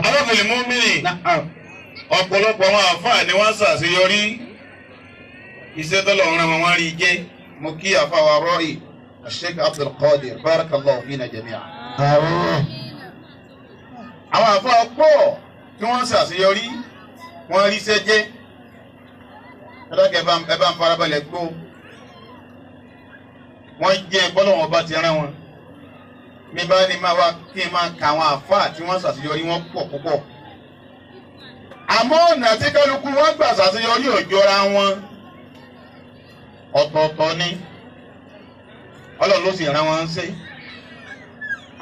Alábìlì mọ́mìnì ọ̀pọ̀lọpọ̀ àwọn àfáà ni wọ́n ṣàṣeyọrí iṣẹ́ tọ́lọ́run rán wọn wọ́n rí jẹ́. Mo kí àfáà wa rọ́ọ̀ì Sheikh Abdul Qadir barakallahu fina jami'a. Àwọn àfáà pọ̀ tí wọ́n ṣàṣeyọrí wọ́n rí iṣẹ́ jẹ́. Ẹ bá ń farabalẹ̀ gbó. Wọ́n jẹ́ bọ́lọ́wọ́n bá ti rán wọn. Mi bá ní máa wá kí n máa ka àwọn àfáà tí wọ́n ṣàṣeyọrí wọ́n pọ̀ púpọ̀. Àmọ́ ọ̀nà tí kálukú wọn gbà ṣàṣeyọrí ò jọra wọn. Ọ̀tọ̀ọ̀tọ̀ ni. Ọlọ́run ló sì rán wọn ṣe.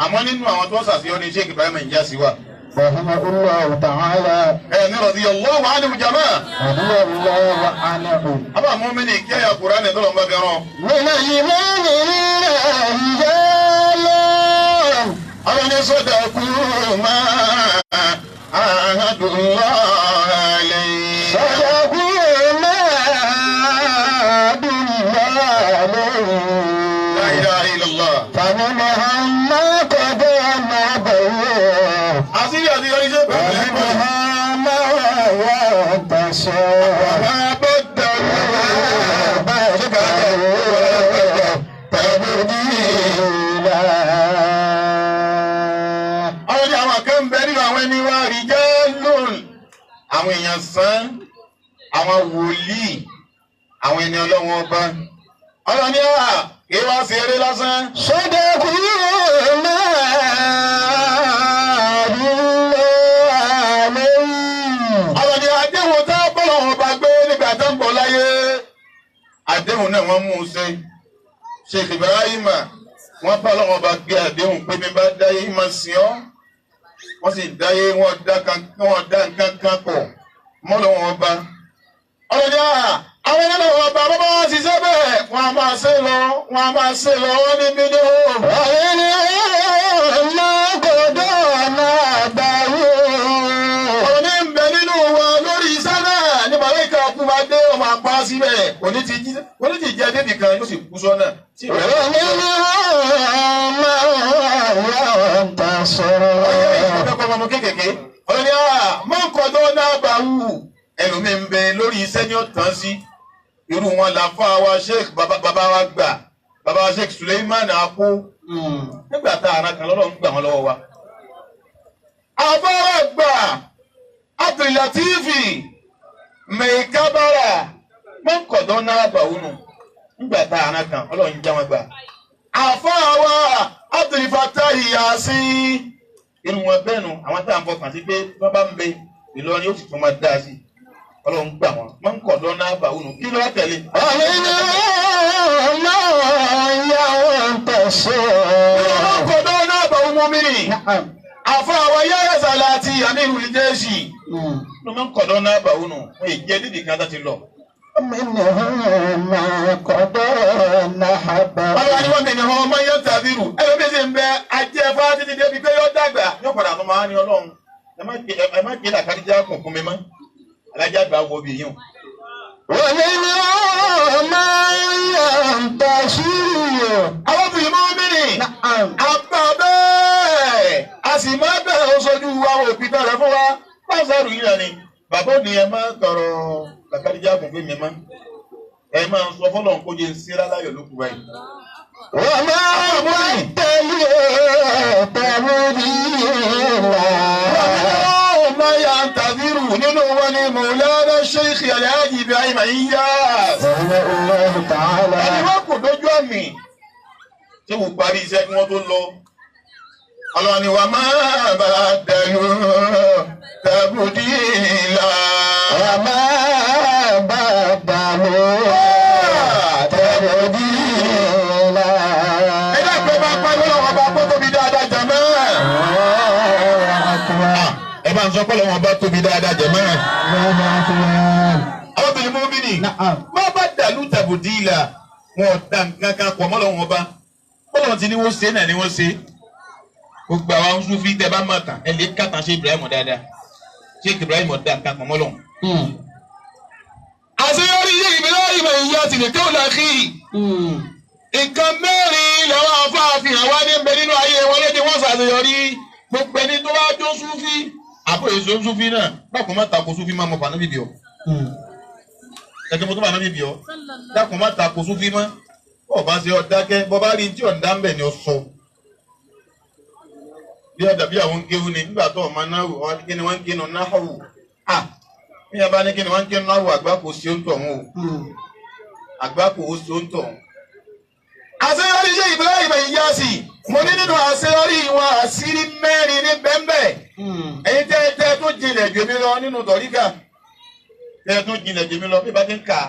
Àmọ́ nínú àwọn tó ṣàṣeyọrí ní Sheikh Ibrahim Inyas wà. Rahimahullahu ta'ala. Ẹ̀mí radiyallahu anhu jama. Radiyallahu anhu. Abá mọ́mìnì kí ẹ̀yà Kùránì tó lọ́n bá fi rán. Minal mu'minina rijalun. Àwọn ní sadaqu ma ahadullah alayhi. Sadaqu ma ahadullah alayhi. La ilaha illallah. Faminhum man qada nahbahu. Àṣírí àti yọrí ṣe pẹ̀lú ẹ̀kọ́. Àwọn ní àwọn kan bẹ nínú àwọn ẹni wá rí jẹ́ lónìí. Àwọn èèyàn sán, àwọn wòlíì, àwọn ẹni ọlọ́wọ́n ọba. Ọlọ́ni à, kí wá sí eré lásán. Sọ́dọ̀kú máa dúró àlẹ́. Ọlọ́ni àdéhùn tá bọ́lọ̀ wọn bá gbé nígbà tó ń bọ̀ láyé. Àdéhùn náà wọ́n mú un ṣe. Sheikh Ibrahim, wọ́n bá lọ́wọ́ bá gbé àdéhùn pé mi bá dáyé máa sìn ọ́. Wọ́n sì dáyé wọ́n dá nǹkan kan pọ̀ mọ́ lọ́wọ́ ọba. Ọlọ́ni à, àwọn ẹni lọ́wọ́ ọba bá bá ṣiṣẹ́ bẹ́ẹ̀ wọ́n á máa ṣe lọ, wọ́n á máa ṣe lọ, wọ́n ní mí ní o. Ọ̀rọ̀ ní ń bẹ nínú wọn lórí iṣẹ́ náà ní màláìka kú máa dé ọmọ apá síbẹ̀ òní ti jẹ́ débì kan yóò sì kú sọ́nà. Ọ̀rọ̀ kékèké ọ̀rọ̀ ní à máa ń kọjọ́ náà bá wù ẹlòmíì ń bẹ lórí iṣẹ́ ní ọ̀tán sí. Irú wọn là fún àwa Sheikh bàbá wa gbà bàbá wa Sheikh Suleiman Akó nígbà tá àrà kan lọ́lọ́ ń gbà wọ́n lọ́wọ́ wa. Àfọwọ́ gbà Abdulatifi Mẹ̀kábára mọ́kàndán náírà bàwọnù nígbà tá àrà kan ọlọ́run já wọn gbà. Àfọwọ́ Abdulfatahi Yasin irú wọn bẹ́ẹ̀ nu àwọn tá à ń fọkàn sí pé wọ́n bá ń bẹ Ìlọrin yóò sì tún máa dá sí i. Ọlọ́run gbà wọ́n mọ́kàndán náírà bàwọnù kí ló wá tẹ̀lé. Mọ́kàndán náírà bàwọnù mọ́mìnì. Àfọwọ́ yáyà sàlàtì àmì ìrùlẹ̀jẹ̀sì ló máa ń kọ̀dọ̀ náà bàwọ̀ nù wọ́n yìí jẹ́ dídì kan tá ti lọ. Ọlọ́run ni wọ́n mi ní wọn máa ń yọ tàbí rù. Ẹlòmíì sì ń bẹ ajé ẹ̀fọ́ títí débi pé yóò dàgbà. Yóò padà tó máa ń ní Ọlọ́run. Ẹ má gbé làkàdíjà kùn fún mi mọ́. Alájà àgbà wọ bí yín. Àwọn obìnrin máa ń mìíràn. Àbá bẹ́ẹ̀. A sì máa bẹ̀rẹ̀ oṣooju àwọn òbí bẹ̀rẹ̀ fún wa. Pásárù yìí ni bàbá òní ẹ máa tọrọ làkàdíjà kùn fún mi mọ́. Ẹ máa sọ fọlọ́n kó jẹ́ ń síra láyọ̀ lókun báyìí. Wọ́n máa ń tẹ̀lé tẹ̀lé ìlà. Wọ́n máa yà ń tàbírù nínú wọn ni Mọ̀lánà Sheikh Alhaji Ibrahim Inyas. Ẹni wọ́n kò dójú àmì tí wò parí iṣẹ́ kí wọ́n tó lọ. Ọlọ́ni wa máa bá dẹ̀lú tàbùdílà. Wọ́n máa bá dẹ̀lú tàbùdílà. Ẹ dàgbẹ́ bá pariwo lọ́wọ́ bá kó tóbi dáadáa jàmá. Ẹ bá ń sọ pé lọ́wọ́ bá tóbi dáadáa jàmá. Àwọn obìnrin mú mi nì. Má bá dàlú tàbùdílà. Wọn ò dá nǹkan kan pọ̀ mọ́ lọ́wọ́ bá. Bọ́lá ti ní wọ́n ṣe náà ni wọ́n ṣe. Gbogbo àwọn Sufi tẹ bá máa tàn ẹ lè kàtàn ṣe Ibrahim dáadáa. Ṣé Ibrahim dá nǹkan kan mọ́ lọ́wọ́? Àṣeyọrí yé Ibrahim ìyá tìlẹ̀ kéwòn láàkì. Nǹkan mẹ́rin làwọn afáàfihàn wá ní bẹ nínú ayé wọn lóde wọ́n ṣàṣeyọrí. Gbogbo ẹni tó bá jó Sufi Àbò èso Súfì náà dákun má tako Súfì má mọ fànà bìbí ọ. Ẹgbẹ́ mo tó fànà bìbí ọ. Dákun má tako Súfì má. Bọ́ọ̀ bá ṣe ọ dákẹ́, bọ́ bá rí tí ọ̀dá ń bẹ̀ ni ọ sọ. Bí ọ̀dà bí àwọn ń kéwu ni nígbà tó ọmọ náà wò wọ́n kí ni wọ́n ń kénu náà wò. Bí yẹn bá ní kí ni wọ́n ń kénu náà wò àgbá kò sí oúnjẹ ọ̀hún o. Àgbá kò sí oúnjẹ ọ̀hún. Àṣeyọrí ṣe Ibrahim Inyasi mo ní nínú àṣeyọrí wọn àṣírí mẹ́rin ní bẹ́ńbẹ́. Ẹ̀yin tẹ́ tó jinlẹ̀ jù mí lọ nínú tọ̀ríkà tẹ́ tó jinlẹ̀ jù mí lọ bí bá ti ń kà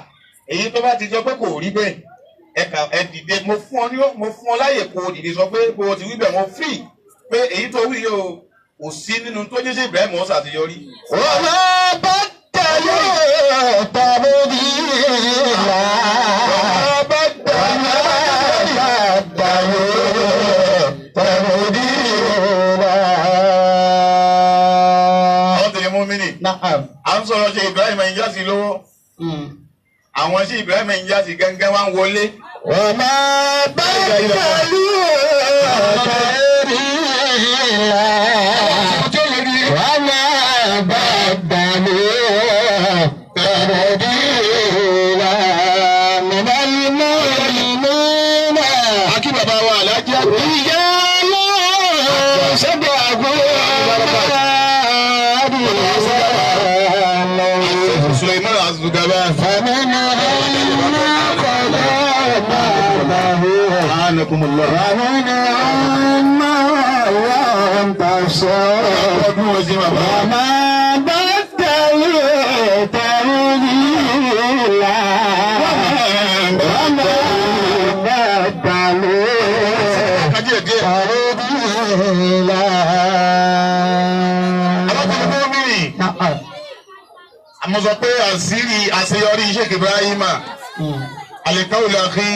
èyí tó bá ti jọ pé kò rí bẹ́ẹ̀ ẹ kà ẹ dìde mo fún ọ láyè kó o dìde sọ pé bó o ti wí bẹ́ẹ̀ mo fì pé èyí tó wí yóò kò sí nínú tó jẹ́ sí Ibrahim ó ṣàṣeyọrí. Wọ́n bá tẹ̀lé tàbí ìlà. Wọ́n bá Wọ́n bá tẹ̀lé tàbí ìlà. Àwọn tẹ̀lé mú mi nì. Na'am. À ń sọ̀rọ̀ ṣe Ibrahim Inyasi lọ́wọ́. Àwọn ṣe Ibrahim Inyasi gángan wá ń wọlé. Wọ́n bá tẹ̀lé tàbí ìlà. وما بدلوا تبديلا من المؤمنين Akí bàbá wa Alhaji àgbà. رجال صدقوا ما Suleiman Azugaba. فمنهم من قضى نحبه Anakumullah. ومنهم من ينتصر Ọdún wọn sí bàbá. وما بدلوا تبديلا وما بدلوا Kájí ẹ̀ díẹ̀. تبديلا Alákòóso gómìnì. نعم Mo sọ pé àṣírí àṣeyọrí Sheikh Ibrahim Al-Kaulahi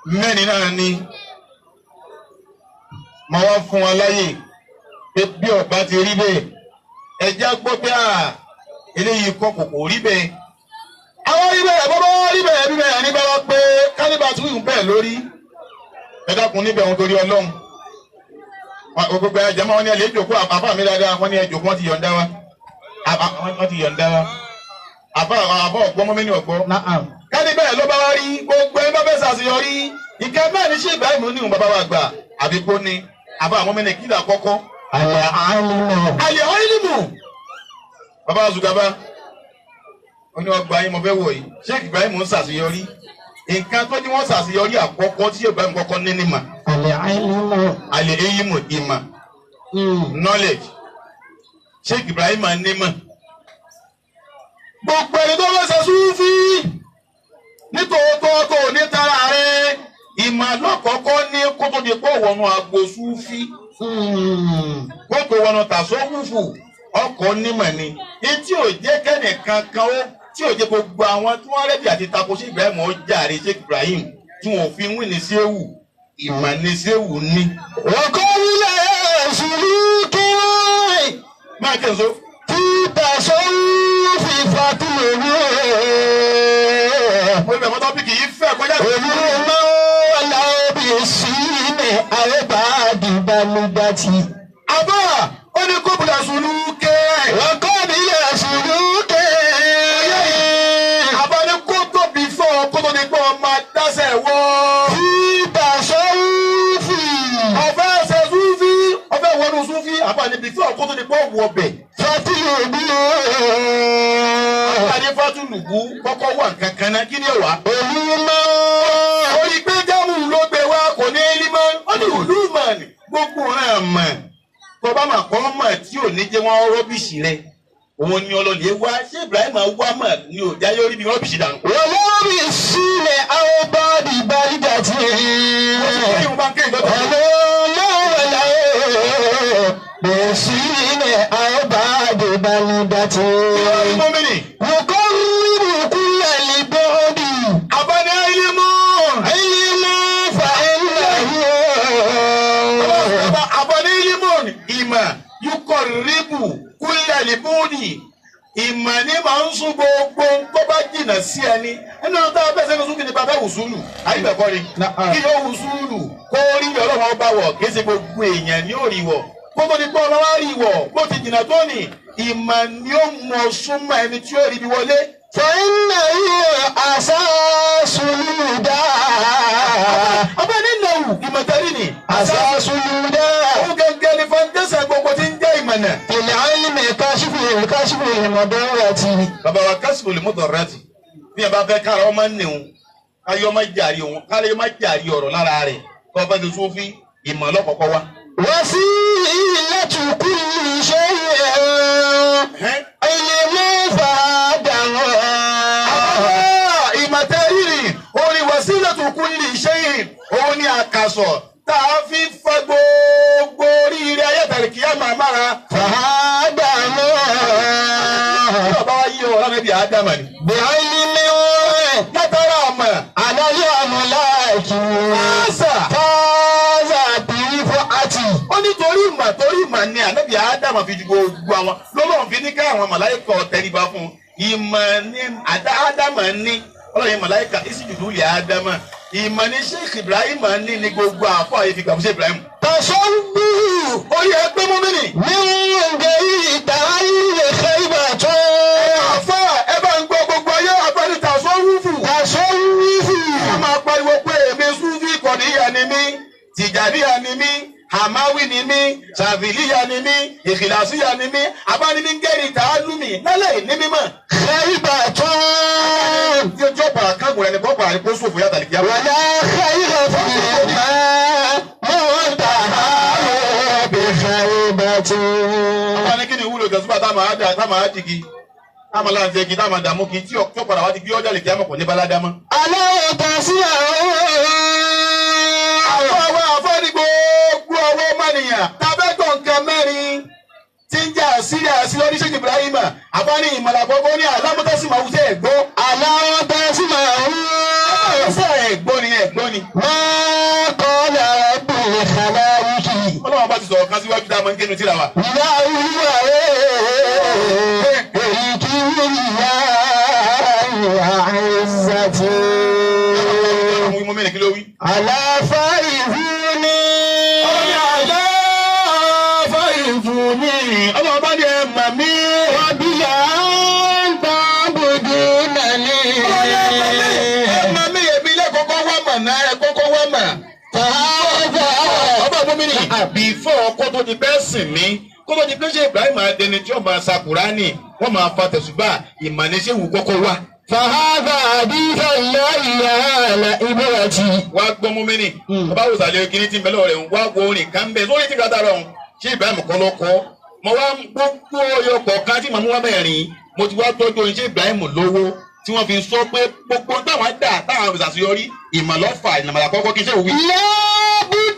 mẹ́rin náà ni. Mo wá fún wa láyè pé bí ọba ti rí bẹ́ẹ̀. Ẹ jẹ́ gbọ́ pé à eléyìí kọ́ kò kò rí bẹ́ẹ̀. Àwọn rí bẹ́ẹ̀ bọ́ bá rí bẹ́ẹ̀ bí bẹ́ẹ̀ ní bá wá pé kálíbà tún ìhùn bẹ́ẹ̀ lórí. Ẹ dákun níbẹ̀ òun torí Ọlọ́run. Gbogbo ẹ̀jẹ̀ máa wọ́n ní ẹ lè jòkó àbá mi dáadáa wọ́n ní ẹ jòkó wọ́n ti yọ̀ǹda wa. Wọ́n ti yọ̀ǹda wa. Àbá ọ̀gbọ́n mọ́mí ní ọ̀gbọ́n. نعم Kálí bẹ́ẹ̀ ló bá wá rí gbogbo ẹ bá fẹ́ ṣàṣeyọrí. Ìkẹ́ mẹ́rin ṣe Ibrahim ní òun bàbá wa gbà àbí kó ní àbá àwọn mẹ́rin kí làkọ́kọ́. العلم Àlè ọ́ìlìmù. Bàbá Azugaba, ó ní ọgbà yín mo fẹ́ wọ̀ yìí. Sheikh Ibrahim ń ṣàṣeyọrí. Nǹkan tó ní wọ́n ṣàṣeyọrí àkọ́kọ́ tí Ibrahim kọ́kọ́ ní ní mà. العلم Àlè eyímù ìmà knowledge. Sheikh Ibrahim ní mọ̀. Gbogbo ẹni tó fẹ́ ṣe Súfí nítòótọ́ tó ní tara rẹ̀ ìmọ̀ lọ́kọ̀ọ́kọ́ ní kó tó di pọ̀ wọnú agbo Súfí kó tó wọnú tàṣọ́wùfù ọkọ̀ onímọ̀ ni. Etí ò jẹ́ kẹ́nìkan kan ó tí ò jẹ́ gbogbo àwọn tí wọ́n rẹ́dí àti tako Sheikh Ibrahim ó jàre Sheikh Ibrahim tí wọ́n fi wí ní séwù ìmọ̀ ní séwù ní. وكل سلوك Máa kẹ́ ń so. في تصوف فاطمه Mo bẹ̀ mọ́ tọ́pìkì yìí fẹ́ kọjá. Olúmọ alábì sílẹ̀ àrẹ́bàdì balùbàtì. Àbá ó ní kó bùdà sùlù kẹ́. Ọkọ mi yà sùlùkẹ́. Àbá ní kó tóbi fún ọ kó tó ní pé ọ máa dáṣẹ̀ wọ́. Fi tasawufi. Ọ̀fẹ́ ṣe súfí ọ̀fẹ́ wọnú súfí àbá níbi fún ọ kó tó ní pé ọ wọ bẹ̀. Fatilubu. Àbá ní Fátúlùbú kọ́kọ́ wà kankan náà kí ni ẹ wà. Olúmọ. Orí pé jámù ló gbé wá kò ní límọ́ ó ní ìlú mọ̀ ní gbogbo rẹ̀ mọ̀. Tó bá mà kọ́ mọ̀ tí ò ní jẹ́ wọ́n rọ́bìṣì rẹ̀. Òun ni ọlọ́lẹ̀ wá ṣé Ibrahim wá mọ̀ ni ò jáyé orí mi rọ́bìṣì dànù. Olórí sílẹ̀ àrẹ́bàdì balùbàtì. Ó ti kí ìwọ̀n bá ń ké ìgbọ́dọ̀. Olúmọ alábì sílẹ̀ àrẹ́bàdì balùbàtì. Mọ́mìnì. يقرب كل البعد Àbáni Áílímù. علم فإنه Àbáni Áílímù ìmọ̀ yúkọ̀ ríbù kúlẹ̀ lìbúdì. Ìmọ̀ ní máa ń sún gbogbo tó bá jìnà sí ẹni. Ẹni ọ̀nà táwọn bẹ́ẹ̀ sẹ́nu sún kí ni bàbá wùsùlù. Àyíbẹ̀kọ́ ni. Kí yóò wùsùlù kó rí ọlọ́run ọba wọ̀ kí ṣe gbogbo èèyàn ní òrì wọ̀. Kó tó di pé ọlọ́wà rí ìwọ̀ bó ti jìnnà tó nì ìmọ̀ ni ó mọ̀ súnmọ́ ẹni tí ó rí ibi wọlé. فإنه أساس الهدى. Ọba nínú ìmọ̀tẹ́rì ni. أساس الهدى. Òun gẹ́gẹ́ ni foundation gbogbo tí ń jẹ́ ìmọ̀nà. في العلم كشف المضرة. Bàbá wa kásìkò lè mọ́tò rẹ̀ tì. Bí ẹ bá fẹ́ kára ọmọ nìhun, káyọ̀ ọmọ jàre òun, káyọ̀ ọmọ jàre ọ̀rọ̀ lára rẹ̀. Tó o fẹ́ ti súnfí, ìmọ̀ lọ́kọ̀ọ́kọ́ wá. وسيلة كل شيء علم فهدى. Ìmọ̀tẹ́rì òun ni wasilatu kulli shay'in, òun ni àkàsọ̀ tá a fi fa gbogbo oríire ayé kìí àmà mára. فهدى. Bí ọba wa yí ọ lábẹ́ bí Ádámà ni. بعلم Látara ọmọ. على الأملاك. Fáàsà. فاز برفعتي. Ó ní torí ìmọ̀ torí ìmọ̀ ni ànábì Ádámà fi ju gbogbo àwọn lọ́lọ́run fi ní ká àwọn màláìkà tẹríba fún un. Ìmọ̀ ni Ádámà ní ọlọ́yin màláìkà ìsìjùdú lè Ádámà. Ìmọ̀ ni Sheikh Ibrahim ní ní gbogbo àfọ àyè fi gbà fún Sheikh Ibrahim. تصبه Orí ẹgbẹ́ mú mi nì. من غير تعلم خيبة. Àfọ ẹ bá ń gbọ́ gbogbo ayé abánità sọ́wúfù. تصوف. Wọ́n máa pariwo pé èmi Súfì Kọ̀díyà ni mí, Tìjàníyà ni mí, Hàmáwí ni mí, Ṣàfìlíyà ni mí, Ìkìlàsíyà ni mí, abánimí ń gẹ́rì tàálùmí lálẹ́ ìní mímọ́. خيبة. Tí ojú ọ̀pá kágùn ẹni kọ́pà àrí kó sòfò yàtàlì kíá. ولا خير فيما منتهى بخيبة. Àwọn ní kí ni ìwúlò ìgbàsúgbà tá máa dà tá máa jìgì, tá máa láǹtẹ̀ kí tá máa dààmú kí tí ó padà wá ti gbé ọjà lè kíá mọ̀ kò ní bá ládàá mọ́. ألا تسمعون. Àwọn àwọn àfọ́ni gbogbo ọwọ́ ọmọnìyàn tàbẹ́tọ̀ nǹkan mẹ́rin tí ń jà sírí àsírí oníṣègùn Ibrahim àbáni ìmọ̀lá àkọ́kọ́ ní alámọ́tẹ́sí máa wúṣẹ́ ẹ̀gbọ́. ألا تسمعون. Ṣé ẹ̀gbọ́ ni ẹ̀gbọ́ ni? ما قال رب الخلائق. Ọlọ́run bá ti sọ̀rọ̀ kan síwájú tá a máa ń kénu tíra wa. لا هو وعزتي. Ọlọ́run wí mọ́ mẹ́rin kí ló wí. على فارزوني. Ọlọ́run ní àlá ìfúnni. Ọlọ́run bá ní ẹ mà mí. وبلا تعبدونني. Ẹ mà mí èmi lẹ́kọ̀ọ́kọ́ wá mà náà ẹ kọ́kọ́ wá mà. فهذا Ọba gómìnì bífọ́ kó tó di bẹ́ẹ̀ sìn mí kó tó di pé ṣé Ibrahim adẹni tí ó máa sa Kùránì wọ́n máa fa tẹ̀sùbà ìmọ̀lẹ́sẹ̀wù kọ́kọ́ wá. فهذا حديث الله على إبرتي. Wá gbọ́ mọ́mìnì bàbá òsàlẹ̀ kiri tí ń bẹ lọ́wọ́ rẹ̀ ń wá wo orin kan bẹ́ẹ̀ sórí tí kàtà rẹ̀ ń ṣé Ibrahim kọ́ ló kọ́ mo wá gbogbo ọyọ kọ̀ọ̀kan tí màmú wá mẹ́rin mo ti wá tọ́jú orin ṣé Ibrahim lówó tí wọ́n fi sọ pé gbogbo táwọn dà táwọn ṣàṣeyọrí ìmọ̀lọ́fà ìnàmọ̀lá kọ́kọ́ kí ṣé òwì. لا بد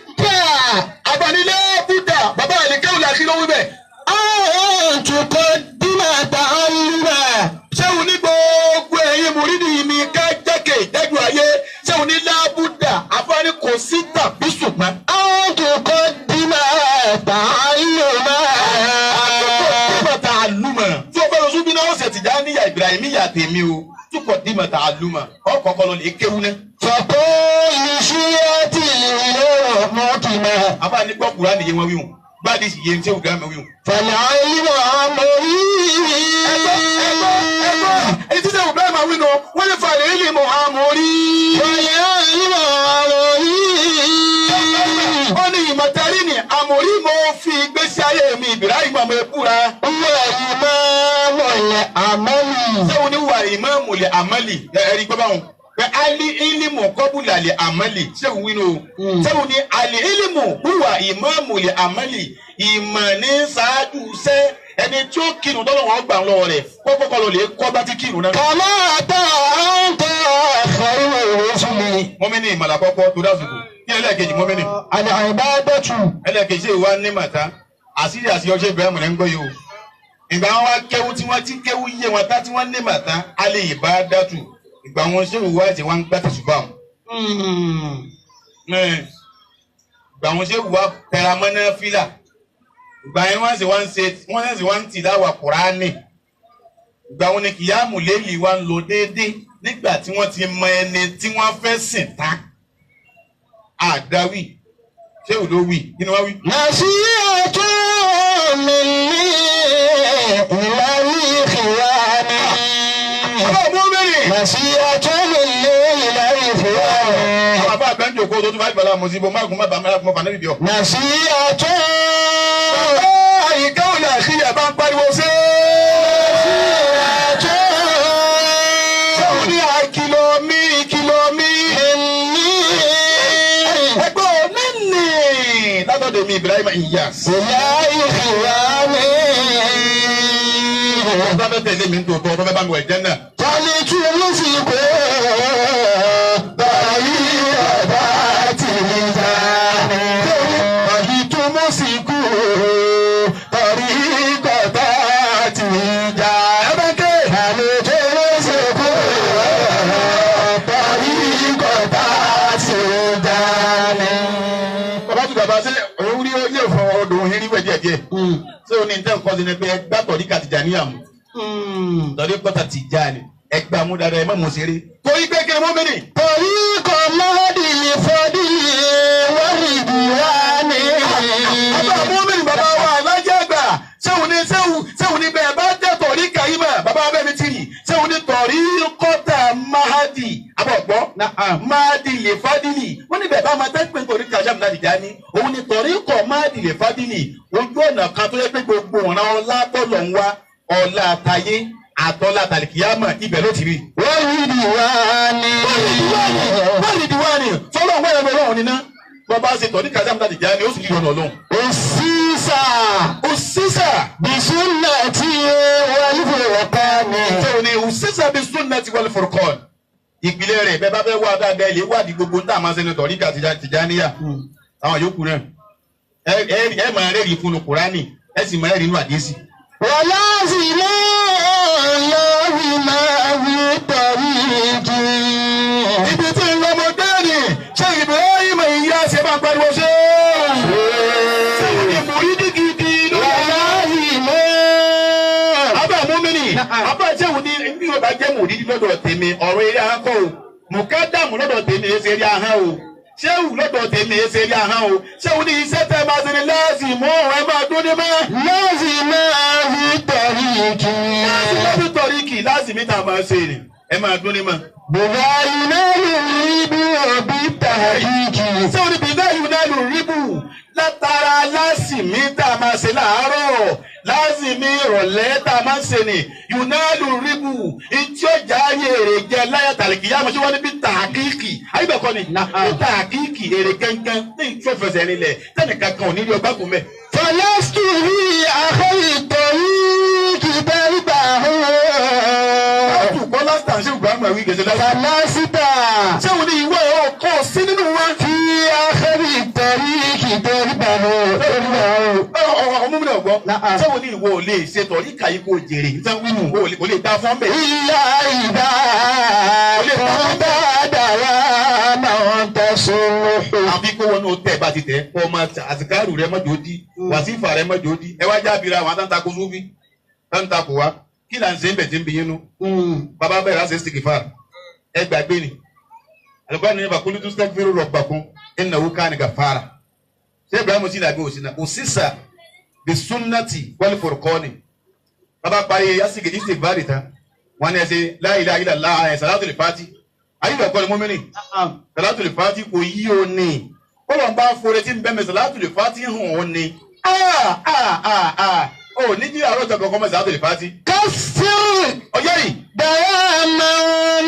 Abanilé Búdà bàbá àlekẹ́wò làkí ló wí bẹ́ẹ̀. أن تقدم تعلما. Ṣéun ní gbogbo ẹ̀yin mùrídìí mi ká jẹ́kẹ̀ ìdájú ayé ṣéun ní lábúdà àfáàní kò sí tàbí ṣùgbọ́n. أن تقدم تعلما. Àkókò dìmọ̀ àlùmọ̀. Tí o fẹ́ lọ sún bí náà ọ̀sẹ̀ tìjà níyà Ibrahim yà tèmi o. Túkọ̀ dìmọ̀ àlùmọ̀. Ọkọ̀ kọ́ lọ lè kéwú ná. فكل شيئة له مقيمة. Àfáàní gbọ́ Kùránì yé wọn wíwùn. Gbádìí sì yé ní ṣéwù gírámà wíwùn. فالعلم أمري. Ẹgbọ́ ẹgbọ́ ẹgbọ́ èyí tí ṣéwù gírámà wí nù wọ́n lè fa àlè mọ̀ àmórí. فالعلم أمري. Ó ní ìmọ̀tẹ́rì ni àmórí mo fi ìgbésí ayé mi Ibrahim ọmọ ẹ̀kúra. هو إمام العمل. Sẹ́wọ́n ní wà ìmáàmù lè àmàlì ẹ̀rí gbọ́ báwọn. Pé ali ilimu kọ́bùlà lè àmàlì sẹ́wọ́n wí nù. Sẹ́wọ́n ní ali ilimu wúwà ìmáàmù lè àmàlì ìmọ̀ ní ṣáájú sẹ́ ẹni tí ó kírun tọ́lọ́ wọn gbà lọ́wọ́ rẹ̀ kọ́kọ́ kọ́ ló lè kọ́ bá ti kírun náà. كما أنت خير الرسل. Mọ́mìnì ìmọ̀lá kọ́kọ́ tó dásìkò kí ẹlẹ́ẹ̀kejì mọ́mìnì العبادة. ẹlẹ́ẹ̀kejì ìwà ní màtá àṣírí àṣeyọṣẹ́ Ibrahim rẹ̀ ń gbọ́ yìí o. Ìgbà wọn wá kéwú tí wọ́n ti kéwú yé wọn tá tí wọ́n ní màtá alẹ́ ìbá dátù ìgbà wọn ṣé ìwà ẹ̀sìn wọn ń gbá tẹ̀sùbà wọn. Ìgbà wọn ṣé ìwà tẹramọ́nà fílà ìgbà yẹn wọ́n sì wá ń ṣe wọ́n sì wá ń tì láwà Kùránì ìgbà wọn ni kìyàmù lélì wa ń lọ déédéé nígbà tí wọ́n ti mọ ẹni tí wọ́n fẹ́ sìn tán àdáwì Ṣé ò ló wí? Kí ni wọ́n wí? نصيحة مني إلى الإخوان. Ọlọ́run mú mẹ́rin. نصيحة مني إلى الإخوان. Àwọn àbá àgbẹ̀ ń jòkó tó tún bá ìgbàlá mọ̀ sí ibo mágùn má bàa mẹ́ra fún ọkàn níbi ọ̀. نصيحة Àyíká ò lè àṣírí àbá ń pariwo sí. Ṣé òun ní àìkìlọ̀ mi ìkìlọ̀ mi? مني Ẹgbẹ́ òní nì látọ̀dọ̀ mi Ibrahim Inyas. إلى إخواني. Ọ̀tá fẹ́ tẹ̀lé mi ń tòótọ́, ọ̀tá fẹ́ bá mi wẹ̀ jẹ́ náà. فلتمسكوا طريقة الإنسان. فلتمسكوا طريقة الإنسان. فلتمسكوا طريقة الإنسان. Bàbá tún bàbá ṣe òun rí yóò fọ ọdún òun rí wẹ̀ díẹ̀ díẹ̀. Ṣé o ní ní tẹ́ǹkọ́ sí ni pé ẹgbẹ́ tọ̀ríkà Tìjàníyà mú? Tọ̀ríkà Tìjàní ẹgbẹ́ amúdára ẹ má mú ṣeré. Torí pé kí ni wọ́n mẹ́rin? طريق مهدي الفضل والرضوان. Bàbá mọ́mìnì bàbá wa alájẹ́ àgbà ṣéun ní ṣéun ní bẹ́ẹ̀ bá jẹ́ tọ̀ríkà yìí mà bàbá abẹ́ mi ti rì ṣéun ní tọ̀ríkọ́tà mahadi abọ̀gbọ́ mahadi lè fadìlì wọ́n ní bẹ́ẹ̀ bá máa tẹ́ pé tọ̀ríkà sàmúlá Tìjàní òun ní tọ̀ríkọ̀ mahadi lè fadìlì ojú ọ̀nà kan tó yẹ pé gbogbo ọ̀ràn ọlá tọ̀lọ̀ ń wá ọlá àtayé àtọ́lá àtàlìkìyàmọ̀ ibẹ̀ ló ti rí. والرضوان. Báyìí di wá ni sọlọ́ wọ́n ẹ̀rọ ọlọ́run níná bàbá ṣe tọ̀ríkà sàmúlá Tìjàní ó sì rí ọ̀nà ọlọ́run. Òsísà Ó sísà. bisunnati wal furqan. Tó ní òsísà bí sunnati wal furqan. Ìpìlẹ̀ rẹ̀ bẹ́ẹ̀ bá fẹ́ wá dáadáa ilé wádìí gbogbo ń tà máa ṣe ní tọ̀ríkà Tìjàníyà. Àwọn yòókù náà. Ẹ máa rẹ́rìí fún un Kùránì, ẹ sì máa rẹ́rìí inú àdísì. Walazimu Allahi ma fi tariqi. Ibi tí ń lọmọdé ni ṣé Ibrahim ìyá ṣe máa pariwo ṣé. Ṣé òun ni mùrídìí gidi lórí ayé? Walazimu. Abá múmínì, abá tí òun ní bí o bá jẹ́ mùrídìí lọ́dọ̀ tèmi ọ̀rọ̀ eré ahọ́n kọ́ o. Mùkádàmù lọ́dọ̀ tèmi èsì eré ahọ́n o. Ṣéwù lọ́dọ̀ tèmi èsì eré ahọ́n o. Ṣéwù ní iṣẹ́ tẹ́ máa ṣe ni láàzì mú ọ̀rọ̀ ẹ máa dún ní mọ́. Lazima fi tariqi. Láàzì lọ́dún tọ̀rí kì láàzì mi tá a máa ṣe ni ẹ máa dún ní mọ́. Bùbáyìí ríbu òbí tàríkì. Ṣé o ní bí náà yìí náà lò ríbù látara láàzì mi tá a máa ṣe láàárọ̀ láàzì mi ìrọ̀lẹ́ tá a máa ń ṣe ni yunalu ríbù ntí ọjà ayé èrè jẹ láyà tàlìkì yá mọ̀ṣẹ́ wọ́n ní bí tàkìkì ayébẹ̀kọ́ ni bí tàkìkì èrè kankan ní ìtú ọ̀fẹsẹ̀ nílẹ̀ tẹ́nì kankan ò ní rí ọgbà kún mẹ́. فلست في أخي الطريق دربه. Láti kọ́ lásìtà ṣé ìgbà wí gẹ̀ẹ́sẹ̀ lásìtà. فلست Ṣé o ní ìwé ọkọ̀ sí nínú wa? في آخر الطريق دربه دربه. Ọmọ mi náà gbọ́. Ṣé o ní ìwọ ò lè ṣe tọ̀rí kàyí kò jèrè? Ṣé wíwù ò lè dá fún bẹ́ẹ̀? إلا إذا كنت دواما تصلح. Àfi kó wọnú tẹ̀ bá ti tẹ̀ kọ́ ọmọ àsìkárù rẹ mọ́jọ́ dí wàsífà rẹ mọ́jọ́ dí ẹ wá jábìrì àwọn àtàntàkù súnfì àtàntàkù wa kí là ń ṣe ń bẹ̀ tí ń bí yín nú. Bàbá bẹ̀rẹ̀ láti ṣe sìkìfà ẹ gbàgbé ni. Àlùkò ní bàkúlù tó sẹ́kfìrì rọ̀gbàkún innahu kana gàfàrà. Ṣé Ibrahim sì dàbí òsínà? Òsísà bí sunnati wal furqani. Bàbá parí yásìkì ìsìkìfàrì tán. Wọ́n ní ẹ ṣe la ilaha illallah ẹ̀ sàlátùlì fàtí. Ayé ìbẹ̀kọ́ ni mọ́mìnì. Sàlátùlì fàtí kò yí o ní. Kọ́lọ̀ ń bá fore tí ń bẹ́ mi sàlátùlì fàtí hàn ó ní. Ó ní jí àárọ̀ ìjọba ọkọ mọ́ sàlátùlì fàtí. كفر Ọjọ́ yìí. دواما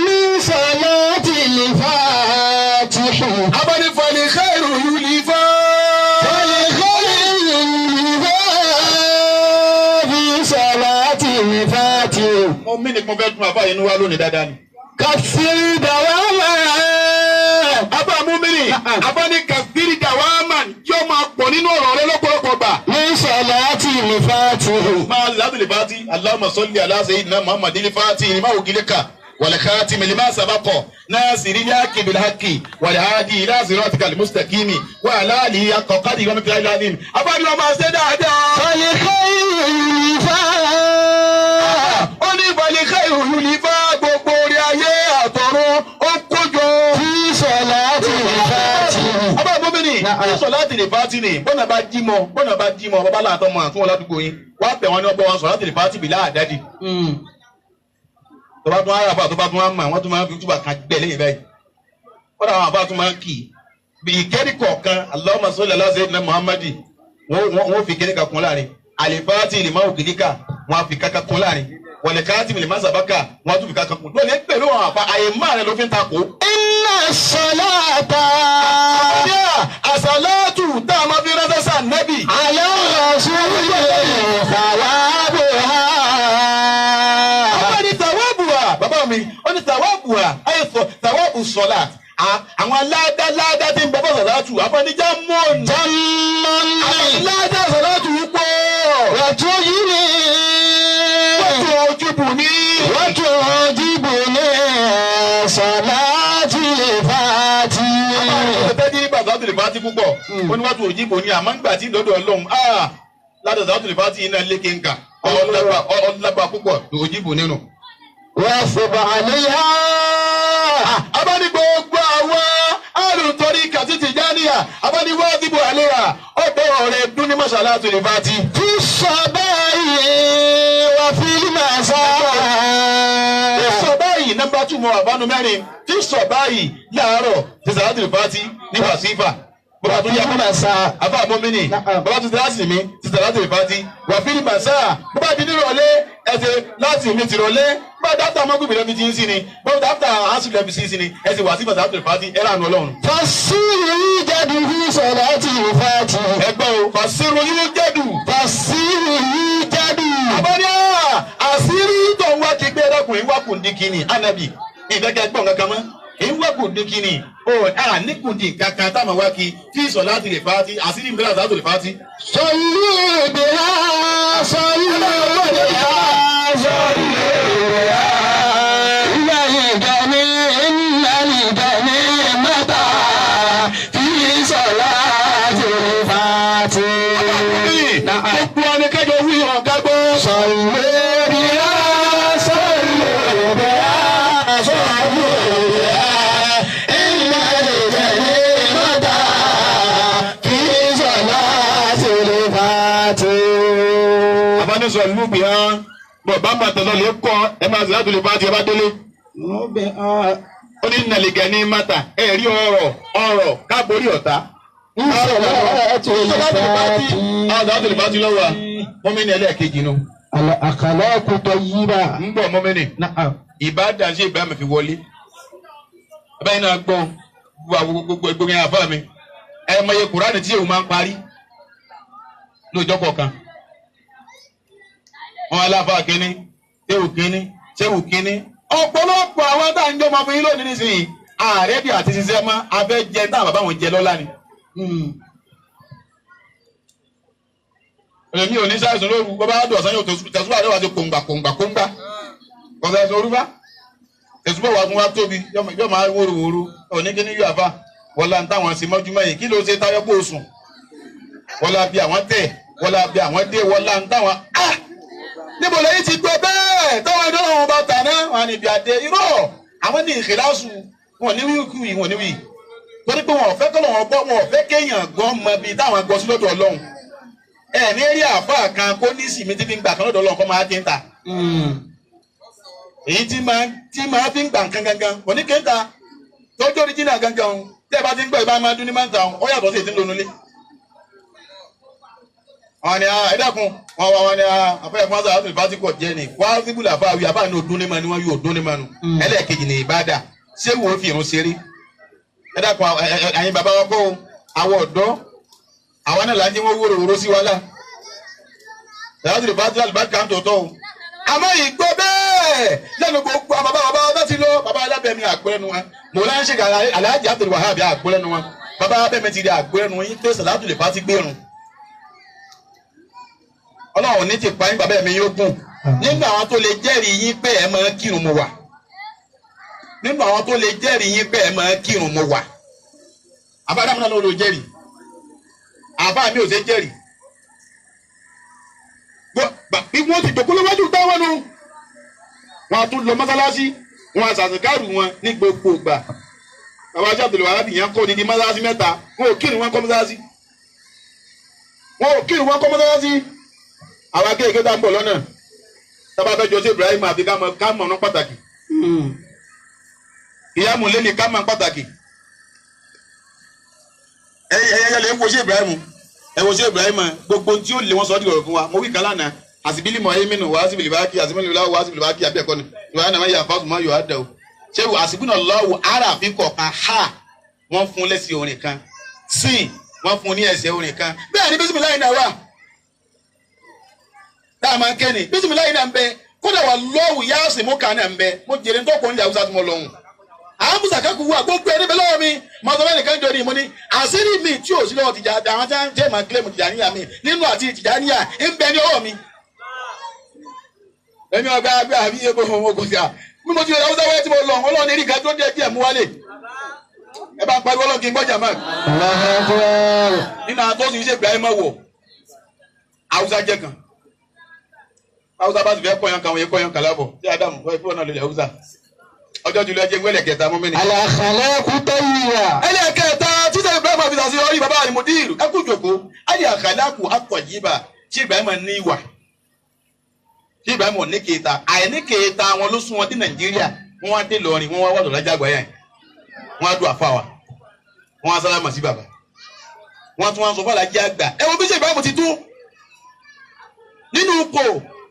من صلاة الفاتح. Abánifọ̀lì khairu yulifa. فالخير في صلاة الفاتح. Mo mí ni mo fẹ́ tún àbá yẹn wá lónìí dáadáa ni. كفر دواما. Abá mú mi ni abá ní kàfírí dàwámà yóò máa pọ̀ nínú ọ̀rọ̀ rẹ lọ́pọ̀lọpọ̀ gbà. من صلاة الفاتح. Máa lábìlì fati Allahumma salli ala sayyidina Muhammadin fati lima ugilika wal khatimi lima sabaqa nasiril haqqi bil haqqi wal hadi ila siratikal mustaqimi wa ala alihi haqqa qadrihi wa miqdarihi al-azim. Abá ni wọ́n máa ṣe dáadáa. فالخير Ó ní ìbàlẹ̀ ìròyìn ní fá gbogbo orí ayé àtọ̀run ó kójọ. في صلاة الفاتح. Abá mọ́mìnì sọ láti lè fàtí ni bọ́nà bá jí mọ́ bọ́nà bá jí mọ́ bàbá láàtọ́ mọ́ àtúnwọ̀n ládùúgbò yín wá bẹ̀ wọ́n ní ọgbọ́n wọn sọ láti lè fàtí bì láàdádì. Tó bá tún ara àbá tó bá tún wá mọ̀ wọ́n tún máa ń fi túbà kan gbẹ̀ lẹ́yìn báyìí. Kódà àwọn àbá tún máa ń kì í. Bí ìkẹ́rì kọ̀ọ̀kan Allahumma salli ala sayyidina Muhammadi wọ́n fi kẹ́rì kan kún láàrin. Àlìfáàtì lè má ògìlíkà wọ́n á fi kankan kún láàrin. Wọ̀lẹ̀káàtì lè má sàbákà wọ́n á tún fi kankan kún. Lónìí pẹ̀lú àwọn àfa àyè máa rẹ̀ ló fi ń takò. Inna salata. Àsàlátù tá a máa fi ránṣẹ́ sí Ànábì. Ala rasuli thawabuha. Bàbá ní thawabuha. Bàbá mi, ó ní thawabuha. Ayé sọ thawabu sọ̀lá. Àwọn aládá tí ń bẹ fún àsàlátù. Àfọ̀nìjà mọ́ọ̀nù. Jamman. Àwọn aládá àsàlátù pọ̀. Wàtúyìní. Wọ́n ojúbù ní. Wàtújìbù ní salati fati. Tẹ́tí ní bàtà tó lè bá ti púpọ̀. Ó ní wọ́n tún òjìbò ní àmọ́ ńgbà tí lọ́dọ̀ Ọlọ́run. Ládọ̀ tó lè bá ti iná lékè ńkà. Ọlágbà púpọ̀ òjìbò nínú. Wàfùbà àléyà. Abáni gbogbo àwọn alùtọ́rí kàtí Tìjàníyà. Abáni wádìbò àléyà. Ọ̀dọ́ rẹ̀ dún ní mọ̀ṣálá tó lè bá ti. Fi sọ̀báyé wà fi màsà. Tí sọ báyìí nọ́mbà 2 mọ àbánu mẹ́rin. Tí sọ báyìí láàárọ̀ ti sàlátì lè fàtí ní wàsífà. Bàbá tó yá màsà. Àbá mọ́mìnì. Bàbá tó ti láti mi ti sàlátì lè fàtí. Wà fi màsà. Bàbá di nírọ̀lẹ́ ẹsẹ̀ láti mi ti rọ̀lẹ́. Bàbá dáfítà mọ́gùnmí lẹ́bi ti ń sí ni. Bàbá dáfítà àásù lẹ́bi sí sí ni. Ẹsẹ̀ wàsífà sàlátì lè fàtí ẹ̀rọ àánú Ọlọ́run. Fasiru yíjadu fi salati fati. Ẹgbẹ́ o, fasiru yíjadu. Fasiru yíjadu. Àbọ̀dé àṣírí tó ń wá kí gbé ẹlẹ́kùnrin wá kùndínkìnì ànábì ìfẹ́kẹ́ gbọ̀n kankan mọ́ èyí wá kùndínkìnì ó à ní kùndín kankan táwọn wá kí tí sọ láti lè fàátì àṣírí ń bẹ láti lè fàátì. Sallu biha, sallu biha, sallu biha. Innal ganimata fi salati fati. Gbogbo ẹni kẹjọ wí ọ̀gá gbọ́. Sallu biha, sallu biha, sallu biha. Innal ganimata fi salati fati. Àbánisọ̀ ìlú bì hàn bọ̀ bá bàtà lọ lè kọ́ ẹ máa sọ̀rọ̀ lè fàátì ẹ bá délé. Ó ní nàlẹ́gẹ̀ ní mata ẹ rí ọrọ̀ ọrọ̀ káàbórí ọ̀tá. Àdàtò lè fàátì lọ́wọ́ mọ́mìnì ẹlẹ́ẹ̀kejì nu. Al-akhlaqu tayyiba. Ń bọ̀ mọ́mìnì. Na'am. Ìbádàn ṣe ìbámu fi wọlé. Báyìí náà gbọ́ gbogbo gbogbo yẹn àfáà mi. Ẹ mọye Kùránì tí èèwù máa ń parí lóòjọ́ kọ̀ọ̀kan. Wọn aláfa kínní, ṣéwù kínní, ṣéwù kínní. Ọ̀pọ̀lọpọ̀ àwọn tá à ń jọ ọmọ fún yín lónìí nísìnyí. Ààrẹ bí àti ṣiṣẹ́ mọ́, abẹ́ jẹ táwọn bàbá wọn jẹ lọ́lá ni. Èmi ò ní sáìsùn lóru, bàbá àdùn ọ̀sán yóò tẹ̀sùbà rẹ̀ wá sí kòǹgbà kòǹgbà kòǹgbà. Kọ̀sẹ̀ ẹ̀sùn orúfá. Tẹ̀sùbà wà fún wa tóbi, yóò máa wóru wóru. Òní kí ni yóò àfa. Wọ́lá ń táwọn ṣe mọ́júmọ́ yìí, kí ló ṣe táyọ́ kó sùn? Wọ́lá bí àwọn tẹ̀, wọ́lá bí àwọn dé, wọ́lá ń táwọn. Níbo lẹ́yìn ti gbọ́ bẹ́ẹ̀ táwọn ẹ̀dọ́ wọn bá tà náà wọn níbi àdé irọ́ àwọn ní ìkìláṣù wọn ní wíwíkú yìí wọn ní wí. Torí pé wọn ò fẹ́ kọ́lọ̀ wọn gbọ́ wọn ò fẹ́ kéèyàn gan mọ ibi táwọn gbọ́ sí lọ́dọ̀ Ọlọ́run. Ẹ ní rí àáfàá kan kó ní sìmí tí fi ń gbà kan lọ́dọ̀ Ọlọ́run kọ́ máa ti ń ta. Èyí tí máa fi ń gbà nǹkan gangan kò ní kéńtà tọ́jú oríjìnà gangan o tẹ́ ẹ bá ti ń gbọ́ ìbá máa dún ní máa ń ta ọ yàtọ̀ sí èyí tí ń lonú lé. Àwọn ni ẹ dákun wọn wá wọn ni àfẹ́ fún àṣà àti ìfásitì kọ̀ jẹ́ ni wá síbùlà àfa àwí àbá ní odún ní ma ni wọ́n yóò odún ní ma nu ẹlẹ́ẹ̀kejì ní ìbádà ṣé wò ó fi irun ṣeré ẹ dákun àyìn bàbá wa kọ́ o àwọn ọ̀dọ́ àwọn náà là ń jẹ́ wọ́n wúro wúro sí wa lá ìfásitì ìfásitì àlùbáríkà ń tòótọ́ o àmọ́ ìgbọ́ bẹ́ẹ̀ lẹ́nu gbogbo àwọn bàbá bàbá bá ti lọ bàbá alábẹ́mi àgbẹ̀rẹ́nu wọn mọ̀lá ń ṣe Alhaji Abdul Wahab àgbẹ̀rẹ́nu wọn bàbá abẹ́mi ti rí àgbẹ̀rẹ́nu yín pé sàlátù lè fásitì gbẹ̀rún Ọlọ́run ní ti pa yín bàbá mi yóò gùn nínú àwọn tó lè jẹ́rìí yín pé ẹ máa kírun mo wà nínú àwọn tó lè jẹ́rìí yín pé ẹ máa kírun mo wà àbádámù náà ló lè jẹ́rìí àbá mi ò ṣe jẹ́rìí bí wọ́n ti jòkó lọ́wọ́jú táwọn nu wọn a tún lọ mọ́sálásí wọn a ṣàṣìkárù wọn ní gbogbo ìgbà Bàbá Abdul Wahab yẹn kọ́ odidi mọ́sálásí mẹ́ta. Wọn ò kírun wọn kọ́ mọ́sálásí. Wọn ò kírun wọn kọ́ mọ́sálásí. Àwa kéèké tá a ń bọ̀ lọ́nà. Tábà fẹ́ jọ sí Ibrahim àfi ká mọ̀ ọ̀nà pàtàkì. Ìyá mọ̀lẹ́ni ká mọ̀ pàtàkì. Ẹyẹ lè wo sí Ibrahim. Ẹ wo sí Ibrahim gbogbo tí ó lé wọn sọ ọ́ dìrọ̀ fún wa. Mo wí kan lánàá. Àsìbílì mọ̀ ẹ́ mìíràn wàá síbìlì bá kí àsìbílì wàá síbìlì bá kí àbí ẹ̀kọ́ ni. Ìwà náà yà fásùn mọ́ yóò á dẹ̀ o. Ṣé àsìbínà lọ́wọ́ aráàfin kọ̀ọ̀kan ha wọ́n fún lẹ́sìn orin kan sin wọ́n fún ní ẹsẹ̀ orin kan bẹ́ẹ̀ ni bísímìláì náà wà tá a máa ń ké ni bísímìláì náà ń bẹ kódà wà lọ́wọ́ yáàsì mú kan náà ń bẹ mo jèrè ń tọ́kùn ní Haúsá tí mo lọ́hùn. Àmúṣà kẹ́kù wà gbogbo ẹni bẹ lọ́wọ́ mi mo sọ fẹ́ nìkan jọ ni mo ní àṣírí mi tí ò sí lọ́wọ́ tìjà àwọn tí wọ́n jẹ́ màá kílẹ̀mù Tìjàníyà mi nínú àti Tìjàníyà ń bẹ ní ọwọ́ mi. Èmi ọgbà àgbà àbí ebo ọmọ sí à bí mo ti lọ Haúsá wáyé tí mo lọ Ọlọ́run eré ìka tó díẹ̀ díẹ̀ mú wálé ẹ bá ń pariwo Ọlọ́run kí n gbọ́jà máa. Nínú àwọn tó sì ń ṣe Ibrahim wọ̀ Haúsá jẹ́ kan Haúsá bá sì fẹ́ kọ́yán kan òye kọ́yán kan lábọ̀ tí Ádámù fẹ́ fún ọ̀nà lórí Haúsá ọjọ́ jùlọ ẹjẹ gbẹ́lẹ̀ kẹta mọ́ mẹ́ni. Al-akhlaqu tayyiba. Ẹlẹ́kẹta títẹ̀ Ibrahim àfi sàṣeyọrí bàbá àlùmọ́dìrú ẹ kú jòkó al-akhlaqu at-tayyiba tí Ibrahim ní ìwà tí Ibrahim ní kéta àìní kéta wọn ló sún wọn dé Nàìjíríà wọn wá dé Ìlọrin wọn wá wà lọ́jà àgbáyà yẹn wọn á dùn àfa wa wọn á sálámà sí bàbá wọn tún wọn sọ fún alájí àgbà ẹ wo bí ṣe Ibrahim ti tún nínú ipò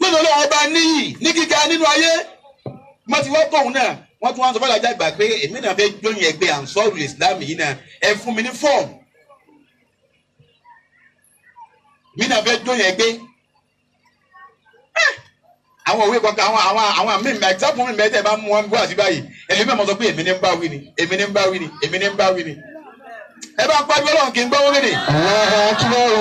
lọ́dọ̀ Ọlọ́run ọba níyì ní gíga nínú ayé wọn ti wọ́n kóhun náà wọn tún wọn sọ fún alájí àgbà pé èmi náà fẹ́ jóyìn ẹgbẹ́ Ansarul Islam yìí náà ẹ fún mi ní fọ́ọ̀mù mi náà fẹ́ jóyìn ẹgbẹ́ àwọn òwe kọkàn àwọn àmì mi example mi mẹ́tẹ̀ bá mú wọn gbọ́ àti báyìí ẹlẹ́mí ọmọ sọ pé èmi ní ń bá wí ni èmi ní ń bá wí ni èmi ní ń bá wí ni. Ẹ bá ń pariwo Ọlọ́run kì í gbọ́ wọ́n mìíràn.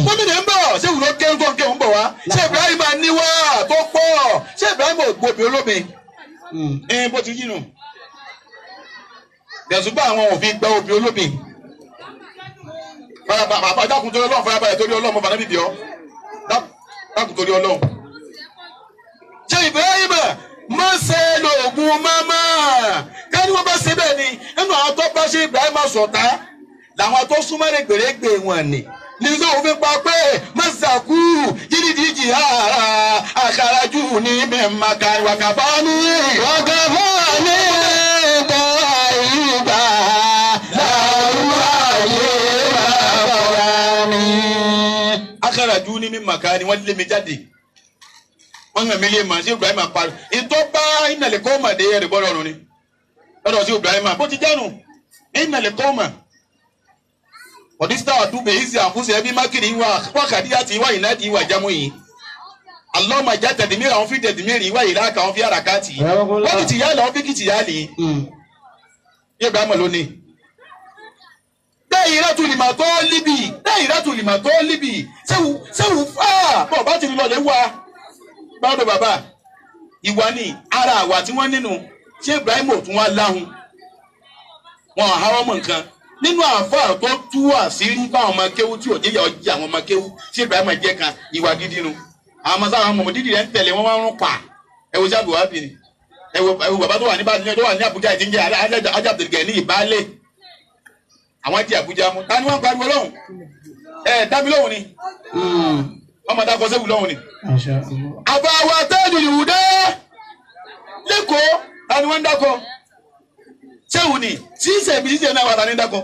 Gómìnà ń bọ̀ ṣé ìwúlò kéwù tó ń kéwù ń bọ̀ wá ṣé Ibrahim níwá tó pọ̀ ṣé Ibrahim ò gbòbí olómi. Ẹ bó ti yínu. Bẹ̀sùn bá àwọn òfin gbọ́ òbí olómi. Bàbá dákun torí Ọlọ́run farabalẹ̀ torí Ọlọ́run bàbá níbi ọ́ dákun torí Ọlọ́run. Ṣé Ibrahim má ṣe lóògùn mọ́mọ́ káni wọ́n bá ṣe bẹ́ẹ̀ ni nínú àwọn tó bá ṣe Ibrahim sọ̀tá làwọn tó súnmọ́ rẹ̀ gbèrègbè wọn ni nígbà òfin pa pé mọ́sàkú jídìdíjì ara àkàràjù ní mẹ́màkà wàkàfà ní. Wàkàfà ní tọ́ ìgbà làwọn ayé bàbá mi. Àkàràjù ní mẹ́màkà ni wọ́n lé mi jáde wọ́n hàn mí lé mà sí Ibrahim parí ìtọ́ bá ìnàlẹ̀ kọ́ mà dé ẹ̀rẹ̀ bọ́dọ̀ ọ̀run ni lọ́dọ̀ sí Ibrahim bó ti jánu ìnàlẹ̀ kọ́ mà ọ̀dísítà àdúgbò èyí sì àfúnṣe ẹbí mákìrì wà wákàtí àti ìwà ìnádìí ìwà ìjámọ́ yìí alọ́mọ ìjà tẹ̀dímírì àwọn fi tẹ̀dímírì ìwà ìlàkà àwọn fi àràkàtì wọ́n ti tìyà lọ fi kìtì yá lè Ibrahim lónìí. Dáìrátù lìmà tó líbì dáìrátù lìmà tó líbì sẹ́wù fáà bọ̀ bá ti lọ lè wá báwo bàbá ìwà ni ara àwà tí wọ́n nínú ṣé Ibrahim ò tún wá láhùn wọn àháwọ́ mọ̀ nǹkan nínú àáfàá tó tú àṣírí fáwọn ọmọ kéwú tí ò jẹ́yà ọjà àwọn ọmọ kéwú ṣé Ibrahim jẹ́ kan ìwà gidi nu àwọn ọmọ sáwọn ọmọ dídì rẹ̀ ń tẹ̀lé wọn wá ń rún pa ẹ wo sábì wàá bì ní ẹ wo bàbá tó wà ní tó wà ní Àbújá ìdí ń jẹ́ Ajábdìgẹ̀ ní ìbálẹ̀ àwọn ti Àbújá mú ta ni wọ́n pariwo lọ́hùn ẹ dábí lọ́hùn ni ọmọ tá a kọ sẹ́wù lọ́hùn ni. Àbáwá tẹ́jú ìwúdẹ́ lẹ́kọ̀ọ́ ta ni wọ́n ń dákọ̀ sẹ́wù ni ṣíṣe ibi ṣíṣe náà wà ta ni ń dákọ̀.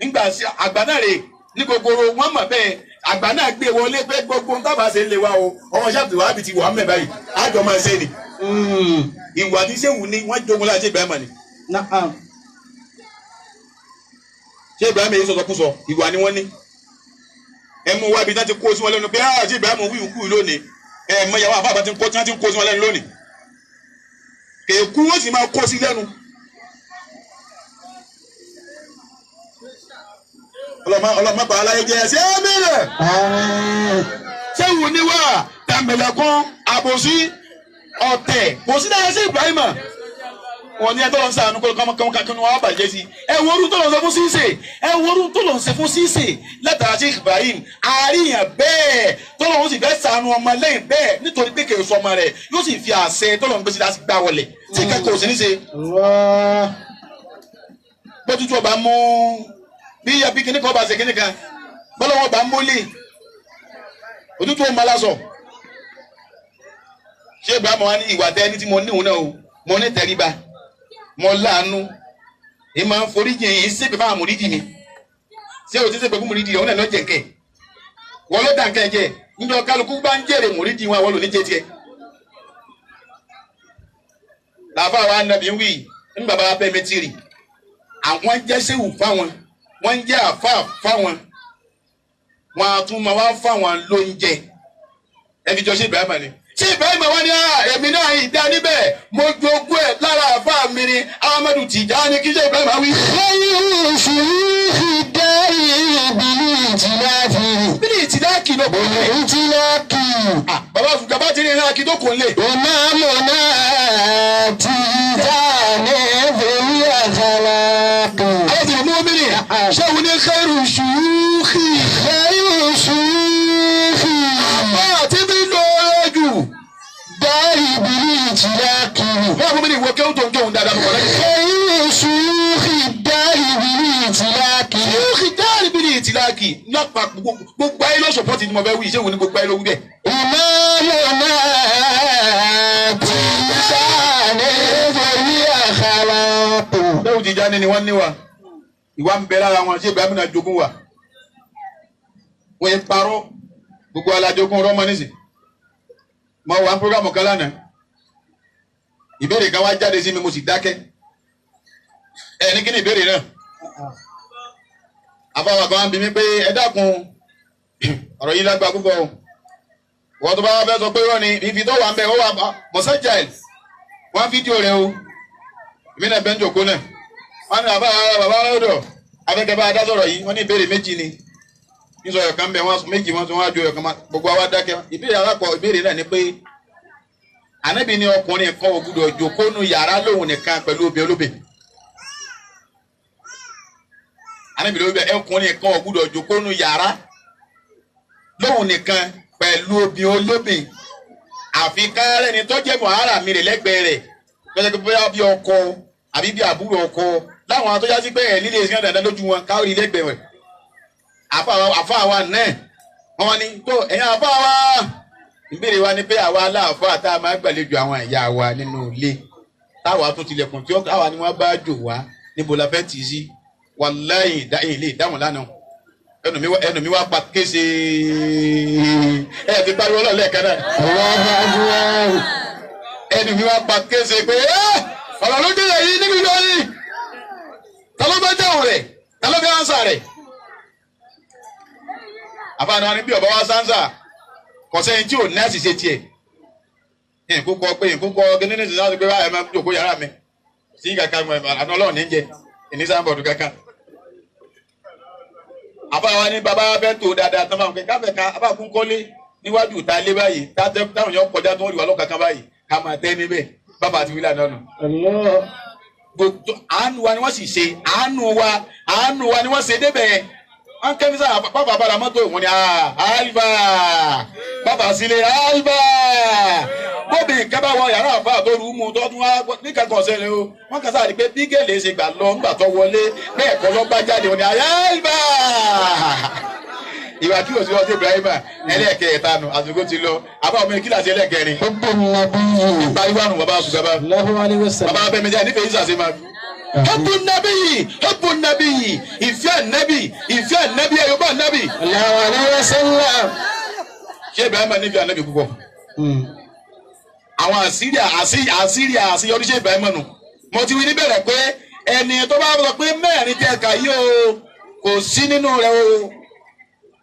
Nígbà àgbà náà rè ní gogoro wọ́n mọ̀ bẹ́ẹ̀ àgbà náà gbé wọlé pé gbogbo ń tábà ṣe ń lè wá o ọmọ ṣáàtì wàá bì ti wà mẹ́ báyìí àjọ máa ṣe ni. Ìwà tí sẹ́wù ni wọ́n jogun láti ṣe Ibrahim ni. Ṣé Ibrahim yìí sọ̀tọ̀ kú sọ ìwà ni wọ́n ní. Ẹ mú wá ibi tí wọ́n ti kó sí wọn lẹ́nu pé ah ṣé Ibrahim wí ìkú lónìí ẹ mọ ìyàwó àfáàbá tí wọ́n ti ń kó sí wọn lẹ́nu lónìí èkú wọ́n sì máa kó sí lẹ́nu. Ọlọ́mọ bàá láyé jẹ́ ṣé mìíràn ṣé wù ní wà tàmílẹ̀kùn àbòsí ọ̀tẹ̀ kò sí dára sí Ibrahim wọn ní ẹ tó lọ ń sàánú kó kọ́mọ kankan wọn bàjẹ́ sí ẹ wo orú tó lọ sọ fún Sísè ẹ wo orú tó lọ sọ fún Sísè látara sí Ibrahim àríyàn bẹ́ẹ̀ tó Tọ́lọ́run sì fẹ́ ṣàánú ọmọ lẹ́yìn bẹ́ẹ̀ nítorí pé kèrè sọmọ rẹ̀ yóò sì fi àṣẹ tọ́lọ́run gbèsè láti gbà wọlé tí kẹ́kọ̀ọ́ sí ní ṣe. Bó tútù ọba mú bí àbí kíní kan ọba ṣe kíní kan bọ́lọ́wọ́ ọba mólè òtútù ọmọ aláṣọ. Ṣé Ibrahim wa ní ìwà tẹ́ ẹni tí mo níhùn náà o, mo ní tẹríba, mo láàánú, ìmọ̀ foríjì yìí ṣépè fáwọn mùrídì mi. Ṣé o ti ṣépè fún mùrídì rẹ̀? Òun náà ló jẹ̀ nkẹ́. Wọ́n ló dà nkẹ́ jẹ́. Njọ kálukú bá ń jèrè mùrídìí wọn àwọn olùníjẹ tiẹ̀. Làbá wa nàbí wí ní bàbá abẹ́ mi tìrì. Àwọn jẹ́ sẹ́wù fáwọn, wọ́n ń jẹ́ àfáà fáwọn. Wọ́n á tún máa wá fáwọn lóúnjẹ. Ẹ fi jọ ṣé Ibrahim ni. Ṣé Ibrahim wá ní èmi náà yìí dá níbẹ̀? Mo jogún ẹ̀ lára àfáà mi ni Ahmadu Tijani kí ṣé Ibrahim wí. خير شيوخ الدار بالائتلاف Bílí ìtìláàkì ló kò lè. بالائتلاف Bàbá Fùgàbá ti rí iná kí tó kò lè. إمامنا تيجاني ذو الأخلاق Àwọn ti mú mi nì. Ṣé òun ní khairu shuyukhi? خير شيوخ Àbá àti mi lọ jù. الدار بالائتلاف Wọ́n fún mi ní ìwọ kéwù tó ń kéwù dáadáa mọ̀ lẹ́yìn. خير شيوخ الدار بالائتلاف Shuyukhi dáàrí bí ní ìtìláàkì lápá gbogbo ayé ló sọ̀pọ̀tì tí mo fẹ́ wí. Ṣé òun ní gbogbo ayé ló wí bẹ́ẹ̀? إمامنا تيجاني ذو الأخلاق Bẹ́ẹ̀ Tijani ni wọ́n ní wa. Ìwà ń bẹ lára wọn, ṣé Ibrahim náà jogún wa? Wọ́n ń parọ́ gbogbo alájogún rọ́mọ nísìn. Mo wà ní programu kan lánàá. Ìbéèrè kan wá jáde sí mi, mo sì dákẹ́. Ẹ ní kí ni ìbéèrè náà? Àfàwọn kan wá ń bi mí pé ẹ dákun ọ̀rọ̀ yìí lágbá púpọ̀ o. Wọ́n tó bá wá fẹ́ sọ pé wọ́n ní ibi tó wà ń bẹ̀ ó wà mọ̀sájàìl. Wọ́n fídíò rẹ̀ o. Èmi náà bẹ́ ń jòkó náà. Wọ́n ní bàbá bàbá lọ́dọ̀ afẹ́kẹ́ bá a dá sọ̀rọ̀ yìí, wọ́n ní ìbéèrè méjì ni. Nísọ ọ̀kan bẹ̀ wọ́n méjì wọ́n tún wá ju ọ̀kan gbogbo àwa dákẹ́. Ìbéèrè alákọ̀ ìbéèrè náà ni pé Ànábì ní ọkùnrin kan ò gbúdọ̀ jókòó nu yàrá lóhùn nìkan pẹ̀lú obìnrin olóbìn. Ànábì ló bẹ ọkùnrin kan ò gbúdọ̀ jókòó nu yàrá lóhùn nìkan pẹ̀lú obìnrin olóbìn. Àfi kárẹ́ ni tó jẹ́ mọ̀hárà mi rè lẹ́gbẹ̀ẹ́ rẹ̀ lọ́jọ́ pé bóyá bí ọkọ àbí bí àbúrò ọkọ láwọn tó yá sí pé ẹ̀ líle ìsìn dandan lójú wọn káwé lẹ́gbẹ̀ẹ́ rẹ̀. Àfa wa náà wọ́n ní tó ẹ̀yin àfa wa ìbéèrè wa ni pé àwa aláàfáà tá a máa gbàlejò àwọn ìyá wa nínú ilé táwa tún tilẹ̀kùn tí àwa ni wọ́n bá jò wá níbo la fẹ́ tì í sí wàláhì ilé ìdáhùn lánàá ẹnu mi wá pa kése ẹ ti pariwo ọlọ́ọ̀lẹ́ kan náà ẹnu mi wá pa kése pé ọ̀rọ̀ ló dé yìí níbi lórí ta ló fẹ́ dáhùn rẹ̀ ta ló fẹ́ ánsà rẹ̀ àfààní wa ni bí ọba wa sánsà kò sẹ́yìn tí ò ní àṣìṣe tiẹ̀ nkú kọ pé nkú kọ kí nínú ìsìn láti pé báyìí máa ń jòkó yàrá mi sí kankan àná ọlọ́run ní jẹ ìní sáńbọ̀dù kankan. Àbáwa ní bàbá fẹ́ tó dáadáa tán máa ń pẹ́ káfẹ́ ká abá kún kọ́lé níwájú ìta ilé báyìí táwọn yóò kọjá tó ń rí wa lọ́kàkan báyìí ká máa tẹ́ níbẹ̀ bàbá àti wílà náà nù. Gbogbo àánú wa ni wọ́n sì ṣe àánú wa ni wọ́n ṣe débẹ̀ wọ́n kẹ́ mi sáà bàbá bàrà mọ́tò wọn ni àlùfà bàbá sílé àlùfà bóbi nǹkan bá wọ yàrá àfa tó rú mu tó tún wá ní kankan ọ̀sẹ̀ rẹ o wọ́n kàn sáà rí pé bí gèlè ṣe gbà lọ ńgbà tó wọlé bẹ́ẹ̀ kọ́ ló bá jáde wọn ni àlùfà ìwà kí òsì ọtí Ibrahima ẹlẹ́ẹ̀kẹta nù àsìkò ti lọ àbá omi kíláàsì ẹlẹ́ẹ̀kẹrin nípa ìwà nù bàbá sùgbàbà bàbá abẹ́mẹjá nífẹ̀ẹ́ yìí sàṣẹ máa hubbu nabiyyi hubbu nabiyyi ìfẹ́ nabi ìfẹ́ nabi ẹ̀yọ́bá nabi. Ṣé Ibrahima nífẹ̀ẹ́ anabi púpọ̀? Àwọn àṣírí àṣeyọrí ṣé Ibrahima nù. Mo ti wí níbẹ̀rẹ̀ pé ẹni tó bá sọ pé mẹ́rin tẹ ẹ̀ka yìí o kò sí nínú rẹ̀ o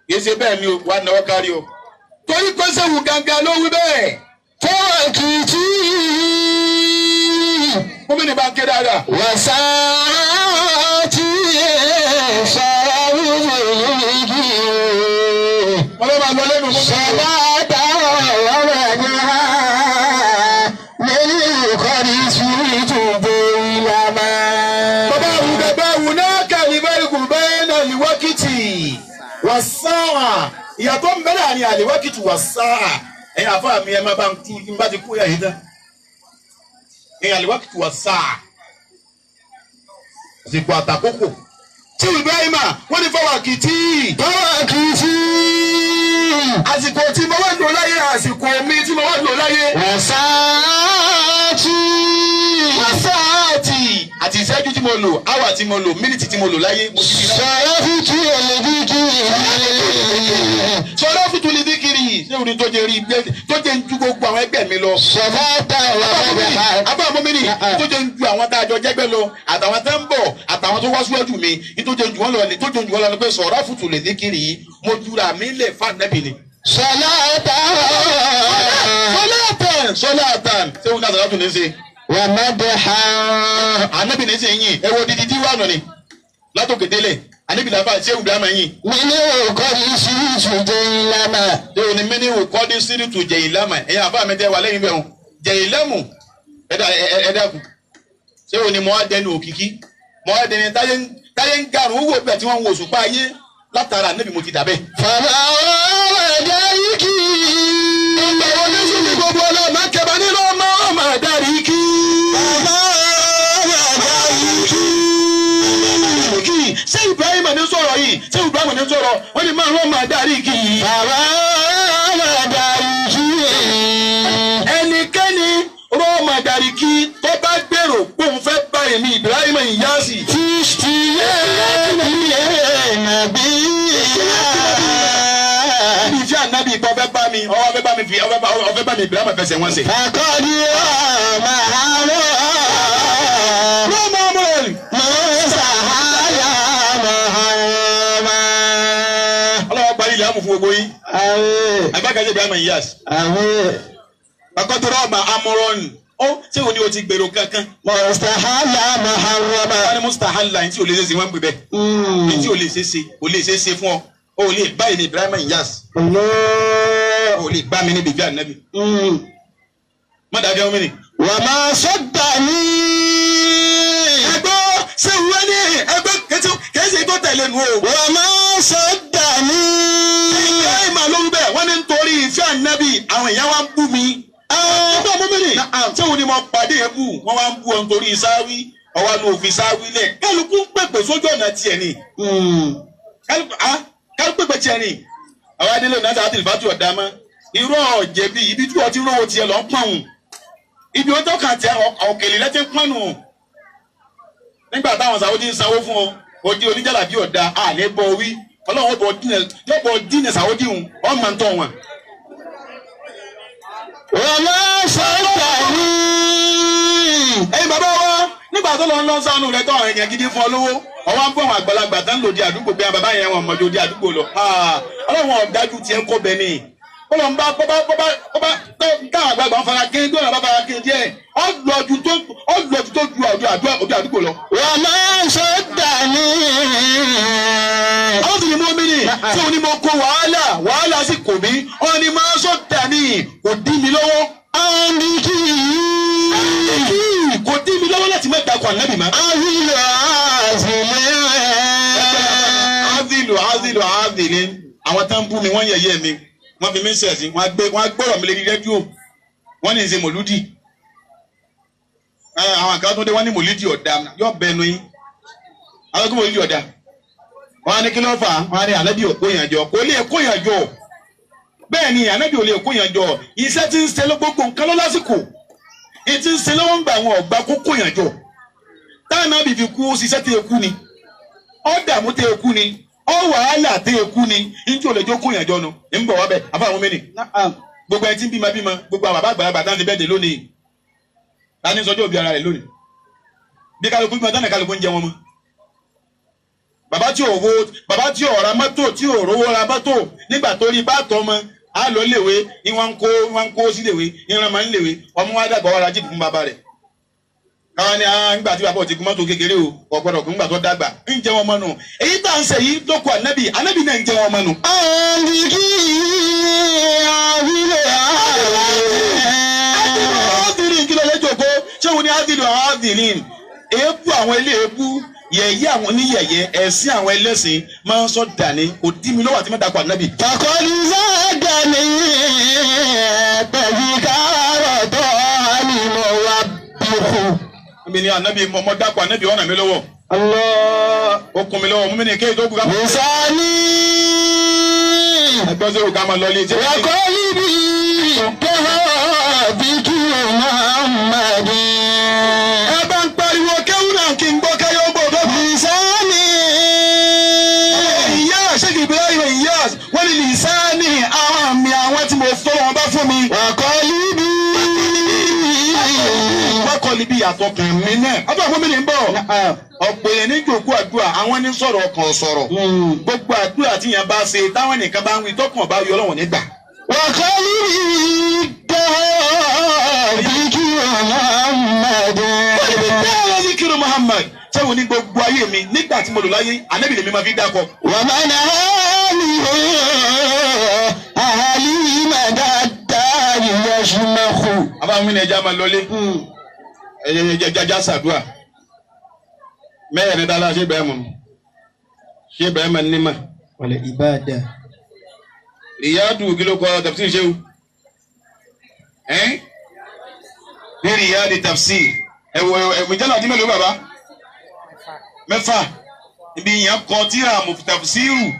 kì í ṣe bẹ́ẹ̀ ni o wà náwó kárí o. Torí pé sẹ́wù gangan ló wí bẹ́ẹ̀. Tọ́wọ̀kìtì. Gómìnà bá ń ké dáadáa. Wàsáàtì sọ̀rọ̀ Wọ́n lọ́ máa lọ lẹ́nu mú. Sọ̀rọ̀ wọ́rọ̀ ní ha lórí ìkọ́ni sùúrù tó ìlànà. Bàbá àwùjọ bá wù náà kàlí bẹ́ẹ̀ kù bẹ́ẹ̀ náà ní wákìtì. Wàsáà Ìyàtọ̀ ń bẹ láàrin àlèwákìtù wà sáà. Ẹ̀yin àfáà mi ẹ má bá ń tú n bá ti kú yà yìí tán. Ẹ̀yin àlèwákìtù wà sáà. Àsìkò àtàkókò. Tí Ibrahima wọ́n ní fọwọ́kìtì. Fọwọ́kìtì. Àsìkò tí mo wá lò láyé, àsìkò mi tí mo wá lò láyé. Wàsáàtì. Wàsáàtì. Àti ìṣẹ́jú tí mo lò, áwà tí mo lò, mínítì tí mo lò láyé. Sọ̀rọ̀fùtù lè díkìrì. Sọ̀rọ̀fùtù lè díkìrì. Ṣé òní tó jẹ rí tó jẹ ń ju gbogbo àwọn ẹgbẹ́ mi lọ? Sọ̀fàtà wà bàbà. Abá mọ́mìnì tó jẹ ń ju àwọn tá a jọ jẹ́gbẹ́ lọ, àtàwọn tó ń bọ̀, àtàwọn tó wá síwájú mi, tó jẹ ń ju wọn lọ ni tó jẹ ń ju wọn lọ ni pé sọ̀rọ̀fùtù lè díkìrì mo jura mi lè fa nẹ́bì ni. Sọ̀látà. Sọ̀látà. Sọ̀látà. Ṣé òun náà sọ̀rọ̀fùtù ní í ṣe? Wà má dé ha. Ànábì ní í ṣe yín, ẹ wo dídí díwánu ni látòkè délẹ̀. Ànábì làbá ṣé Ibrahima yín. Mini òkò ní síríìtù jẹ ìlànà. Ṣé o ní mini òkò ní síríìtù jẹ ìlànà? Ẹ̀yin àbá mi tẹ́ wà lẹ́yìn bẹ́ẹ̀ o. Jẹ ìlàmù ẹ dákun. Ṣé o ní mọ́ adẹnu òkìkí? Mọ́ adẹni táyé ń garùn ún wò bẹ́ẹ̀ tí wọ́n ń wo òṣùpá ayé látara ànábì mo ti dà bẹ́ẹ̀. Fàlà ọ̀rọ̀ yìí kì í. Ìgbà wo ní sùn ní gbogbo ọlọ́mọ kẹba nínú ọmọ ọmọ àdárí kí. Fàlà ọ̀rọ̀ yìí kì í. Ṣé Ibrahim ní sọ̀rọ̀ yìí? Ṣé Ibrahim ní sọ̀rọ̀? Wọ́n ní máa ń rọ́ máa dárí kì í. Bàbá ọ̀rọ̀ kì í. Ẹnikẹ́ni rọ́ máa dárí kí tó bá gbèrò pé òun fẹ́ bá èmi Ibrahim Ìyáàsì. Fíṣtì nàbí. Ibi tí ànábì kọ́ fẹ́ bá mi, ọwọ́ fẹ́ bá mi fi ọfẹ́ bá mi Ibrahim fẹsẹ̀ wọn ṣe. Fàkọ́dí ọmọ àárọ̀. Rọ́mọ ọmọ rẹ̀. Mọ̀ọ́sàáyà Mọ̀hànmá. Ọlọ́wọ́ parí ilẹ̀ amú fún gbogbo yín. Àmín. Àgbàkàjẹ́ Ibrahim Ìyáàsì. Àmín. Fàkọ́dí ọmọ amúrọ̀nù. Ó ṣé o ní o ti gbèrò kankan? Mọ̀ọ́sàáyà Mọ̀hànmá. Wọ́n ní Mustahalla ní tí o lè ṣe ṣe wọ́n ń pè bẹ́ẹ̀. Ní tí o lè ṣe ṣe, o lè ṣe ṣe fún ọ. O lè bá èmi Ibrahim Ìyáàsì. O lè bá mi níbi ìfẹ́ ànábì. Má dàbí ọmọ mi nì. Wà máa sọ́dà ní. Ẹgbọ́ ṣé wọ́n ní ẹgbẹ́ kẹ́sì tó tẹ̀lé nu o. Wà máa sọ́dà ní. Ibrahim ló ń bẹ̀ wọ́n ní nítorí ìfẹ́ ànábì àwọn èèyàn wa ń bú mi. Ẹgbẹ́ ọmọ mi nì. Ṣé wo ni mo pàdé ẹ̀ bù? Wọ́n wá ń bú ọ nítorí sáwí. Ọwọ́ ló fi sáwí lẹ̀. Kálukú ń pèpè sójú ọ̀nà tiẹ̀ ni. Kálukú pèpè tiẹ̀ ni. Àwọn adélé ọ̀nà àti ìfàtú ọ̀dà mọ́. Irọ́ ọ̀jẹ̀bi ibi tí wọ́n ti rówó tiẹ̀ lọ́ ń pọ̀n. Ibi ó tọ́ka tẹ òkèlè lẹ́tí ń pọ́nù. Nígbà táwọn Sàwọ́dí ń sanwó fún ọ, òdi oníjàlábí ọ̀dà àlẹ́ bọ̀ wí. Ọlọ́run bọ̀ dínà Sàwọ́dí hùn, ọ̀ máa ń tọ̀ wọn. Wà máa sọ́dà ní. Ẹ̀yin bàbá wa nígbà tó lọ ń lọ sánú rẹ tọ́ èèyàn gidi fún ọ lówó, ọwọ́ ń bọ̀ àwọn àgbàlagbà tán lòdì àdúgbò pé bàbá yẹn wọn mọ̀jọ́ di àdúgbò lọ. Ọlọ́run ọ̀dájú tiẹ̀ ń kọ́ bẹ ni. Bọ́lá ń bá bọ́bá bọ́bá táwọn àgbàlagbà ń fara kí gbọ́dọ̀ bá fara kí díẹ̀ ọlọ́jú tó ju ọdún àdúgbò lọ. Wà máa sọ́dà ní. Àwọn tó ní mú mi nì tí òun ní mo kó wàhálà wàhálà sì kò mí òun ní máa sọ́dà ní kò dí mi lọ́wọ́. Àndìkì. Kò dí mi lọ́wọ́ láti má dakọ̀ ànábì mọ́. Àzìlò àzìlẹ̀. Àzìlò àzìlò àzìlẹ̀ àwọn tó ń bú mi wọ́n yẹ̀yẹ́ mi wọ́n fi mí ń sẹ̀sìn wọ́n gbọ́rọ̀ mi lérí rédíò wọ́n ní í ṣe mòlúdì. Àwọn kan tó dé wọ́n ní mòlúdì ọ̀dà yóò bẹnu yín. Àwọn kó mòlúdì ọ̀dà. Wọ́n á ní kí ló fà á? Wọ́n á ní ànábì ò kó yàn jọ. Kò lè kó yàn jọ. Bẹ́ẹ̀ ni ànábì ò lè kó yàn jọ. Iṣẹ́ tí ń ṣe ló gbogbo nǹkan ló lásìkò. Ìtí ń ṣe lọ́wọ́ ń gbà àwọn ọ̀gbà kó kó yàn jọ. Táwọn náà bì fi kú ṣiṣẹ́ tí ekú ni. Ó dààmú tí ekú ni. Ó wàhálà tí ekú ni. Njẹ́ ò lè jó kó yàn jọ nu. Ń bọ̀ wá bẹ̀ àbá àwọn mẹ́rin. Gbogbo ẹni tí ń bímọ bímọ gbogbo àwọn bàbá àgbàlagbà tá ń ti bẹ́ẹ̀ dé lónìí. Ta ní sọjọ́ òbí ara rẹ̀ lónìí. Bí kálukú bímọ tánà kálukú ń jẹ wọn mọ́. Bàbá tí ò wo bàbá tí ò ra mọ́tò tí ò rówó ra mọ́tò nígbà tó rí bá tọ́ mọ́ á lọ léwe ní wọ́n ń kó sí léwe ìran máa ń léwe ọmọ wa dàgbà wàrà jíìpù fún bàbá rẹ̀. Káwọn ní nígbà tí bàbá ò ti gun mọ́tò kékeré o ọ̀gbọ́dọ̀ kún nígbà tó dàgbà ń jẹ wọn mọ́nu. Èyí tá à ń ṣe yìí tó kọ ànábì ànábì náà ń jẹ wọn mọ́nu. Àndìkì àzìlẹ̀ Àdìrì kí ló lè jòkó ṣé òun ni àdìrì àdìrì èébú àwọn ilé èébú Yẹ̀yẹ́ àwọn oníyẹ̀yẹ́ ẹ̀sìn àwọn ẹlẹ́sìn máa ń sọ dàní kò dí mi lọ́wọ́ àti mẹ́ta kọ ànábì. فقد زادني تذكار الموبخ. Mi ni ànábì mo dákọ̀ ànábì ọ̀nà mi lọ́wọ́. الله Ó kún mi lọ́wọ́ mú mi ní kéyìí tó kú ká. لساني Ẹgbẹ́ sọ̀rọ̀ ká máa lọ ilé iṣẹ́. وقلبي كهابك محمد. Ẹ bá ń pariwo kéwú náà kí n gbọ́ káyọ̀ gbọ́ tó. لساني Ìyá Sheikh Ibrahim Inyas wọ́n ní lìsáàní àwọn àmì àwọn tí mo fọ́ wọn bá fún mi. وقلبي Wọ́n kọ́ níbi ìyàtọ̀ kàn mí náà. Ọjọ́ fún mi ní bọ̀. Ọ̀pọ̀ èèyàn ní jòkó àdúrà àwọn ní sọ̀rọ̀ ọkàn sọ̀rọ̀. Gbogbo àdúrà tí yẹn bá ṣe táwọn nìkan bá ń wí tọkàn bá yọ Ọlọ́run nígbà. وقلبي كهابك محمد. Bẹ́ẹ̀ ni kírun Muhammad sẹ́wọ̀n ní gbogbo ayé mi nígbà tí mo lò láyé ànábì lèmi máa fi dákọ̀. ومن أهله أهلي مدى الدار يشمخ. Àbá mi ní ẹja máa lọlé. Ẹja ṣàdúrà. Mẹ́rin dáadáa ṣé bẹ́ẹ̀ mọ̀ ṣé bẹ́ẹ̀ mọ̀ ní mọ̀. والعبادة. Riyadu kí ló kọ tafsir ṣéwù? Ẹ́n? Ní Riyadu tafsir. Ẹ̀wọ̀ ẹ̀wọ̀ ìjálá ọdún mélòó bàbá? Mẹ́fà. Ibi ìyẹn kọ tíra tafsiru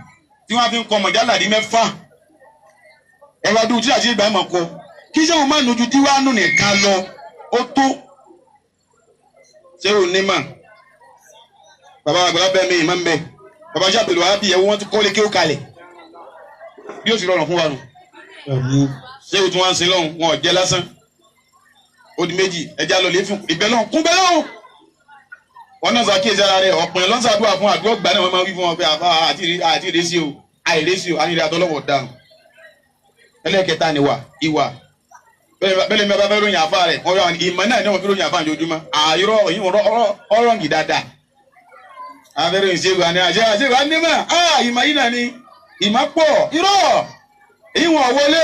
tí wọ́n fi ń kọ mọ̀jálà ní mẹ́fà. Ẹ̀rọ adúgbò tí àti ìgbà mọ̀ kọ. Kí ṣéwù má nujú díwánù nìkan lọ, ó tó. Ṣéwù ní mà. Bàbá àgbàlá bẹ́ẹ̀ mi ìmọ̀ ń bẹ. Bàbá Ṣàbẹ̀lú wa bí ẹ̀wọ̀ wọn ti kọ́lé kí ó kalẹ̀. Bí ó sì rọrùn fún wa nù. Ṣé o tún wá ń sin lọ́hùn wọn ò jẹ́ lásán. Ó di méjì ẹja lọ lè fún ìbẹ́ lọ́hùn kún bẹ́ lọ́hùn. Wọn náà ṣàkíyèsí ara rẹ̀ ọ̀pọ̀ yẹn lọ́sàdúrà fún àdúrà gbà náà wọ́n máa wí fún wọn pé àfa àti ìrẹsì o àìrẹsì o àníri àtọ́lọ́wọ̀ dànù. Ẹlẹ́kẹta ni wà ìwà. Bẹ́ẹ̀ ni bá fẹ́ ròyìn àfa rẹ̀ wọ́n yọ ìmọ̀ náà ni wọ́n fi ròyìn àfa ojoojúmọ́. Àìrọ̀ ọ̀rọ̀ǹgì dáadáa. Abẹ́rẹ́ ìṣègùn àní àṣẹ àṣẹ ànímọ̀ ìmọ̀ yìí náà ni ìmọ̀ pọ̀ irọ́ ìwọ̀n wọlé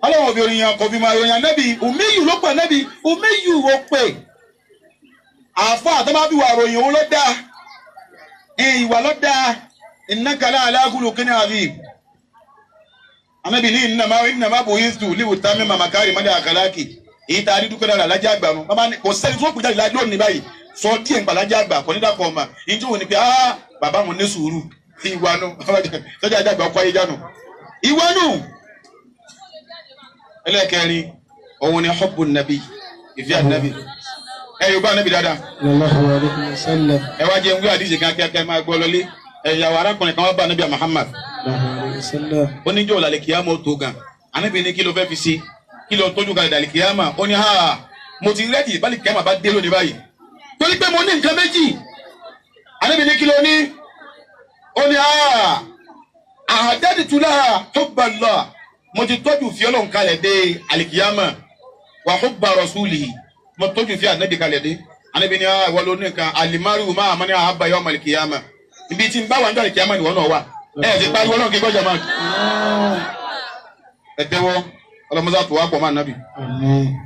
ọlọ́wọ̀n obìnrin yẹn kò fi máa yọyàn nẹ́bí umiyu ló pè nẹ́bí umiyu ó pè àfa àtọ́bá bí wà ròyìn òun ló dáa ìwà ló dáa innaka la ala khuluqin azim anábì ní innama bu'ithtu li utammima makarima al-akhlaqi èyí tá a rí dúpẹ́ dára lájà àgbà nu bàbá ní kò sẹ́ni tó kù jáde lónìí báyìí sọ díẹ̀ ń gbàlájà àgbà kò ní dàpọ̀ ọmọ ìjọ òní pé ah bàbá wọn ní sùúrù ìwà nu sọ́jà àjàgbà ọkọ̀ ayé jánu ìwà nu. Ẹlẹ́kẹrin òun ni hubbu nabi ìfẹ́ ànábì ẹ yóò bá ànábì dáadáa. Sallallahu alayhi wa sallam. Ẹ wá jẹun wí àdìsí kan kíákíá máa gbọ́ lọlé ẹ̀yàwó arákùnrin kan wá bá ànábì Muhammad. Sallallahu alayhi wa sallam. Ó ní jọ́ òlàlẹ̀ kìámọ́ tó gan ànábì ní kí ló fẹ́ fi ṣe kí ló tọ́jú kalẹ̀ dàlẹ̀ kìámà ó ní ha mo ti rẹ́dì bálẹ̀ kìámà bá dé lónìí báyìí torí pé mo ní nǹkan méjì ànábì ní kí ló ní ó ní ha àdádìtúlá hubballah mo ti tọ́jú fi Ọlọ́run kalẹ̀ dé alikiyama wà hubba rasulihi mo tọ́jú fi ànábì kalẹ̀ dé ànábì ní ìwọ ló ní nǹkan alimaru máa mọ́ ní àhábà yawm alikiyama ibi tí n bá wà ní alikiyama ni wọ́n náà wà ẹ ti pariwo Ọlọ́run kí gbọ́jà máa ẹ tẹ́wọ́ ọlọ́mọdé àtúwá pọ̀ máa nábì. Àmín.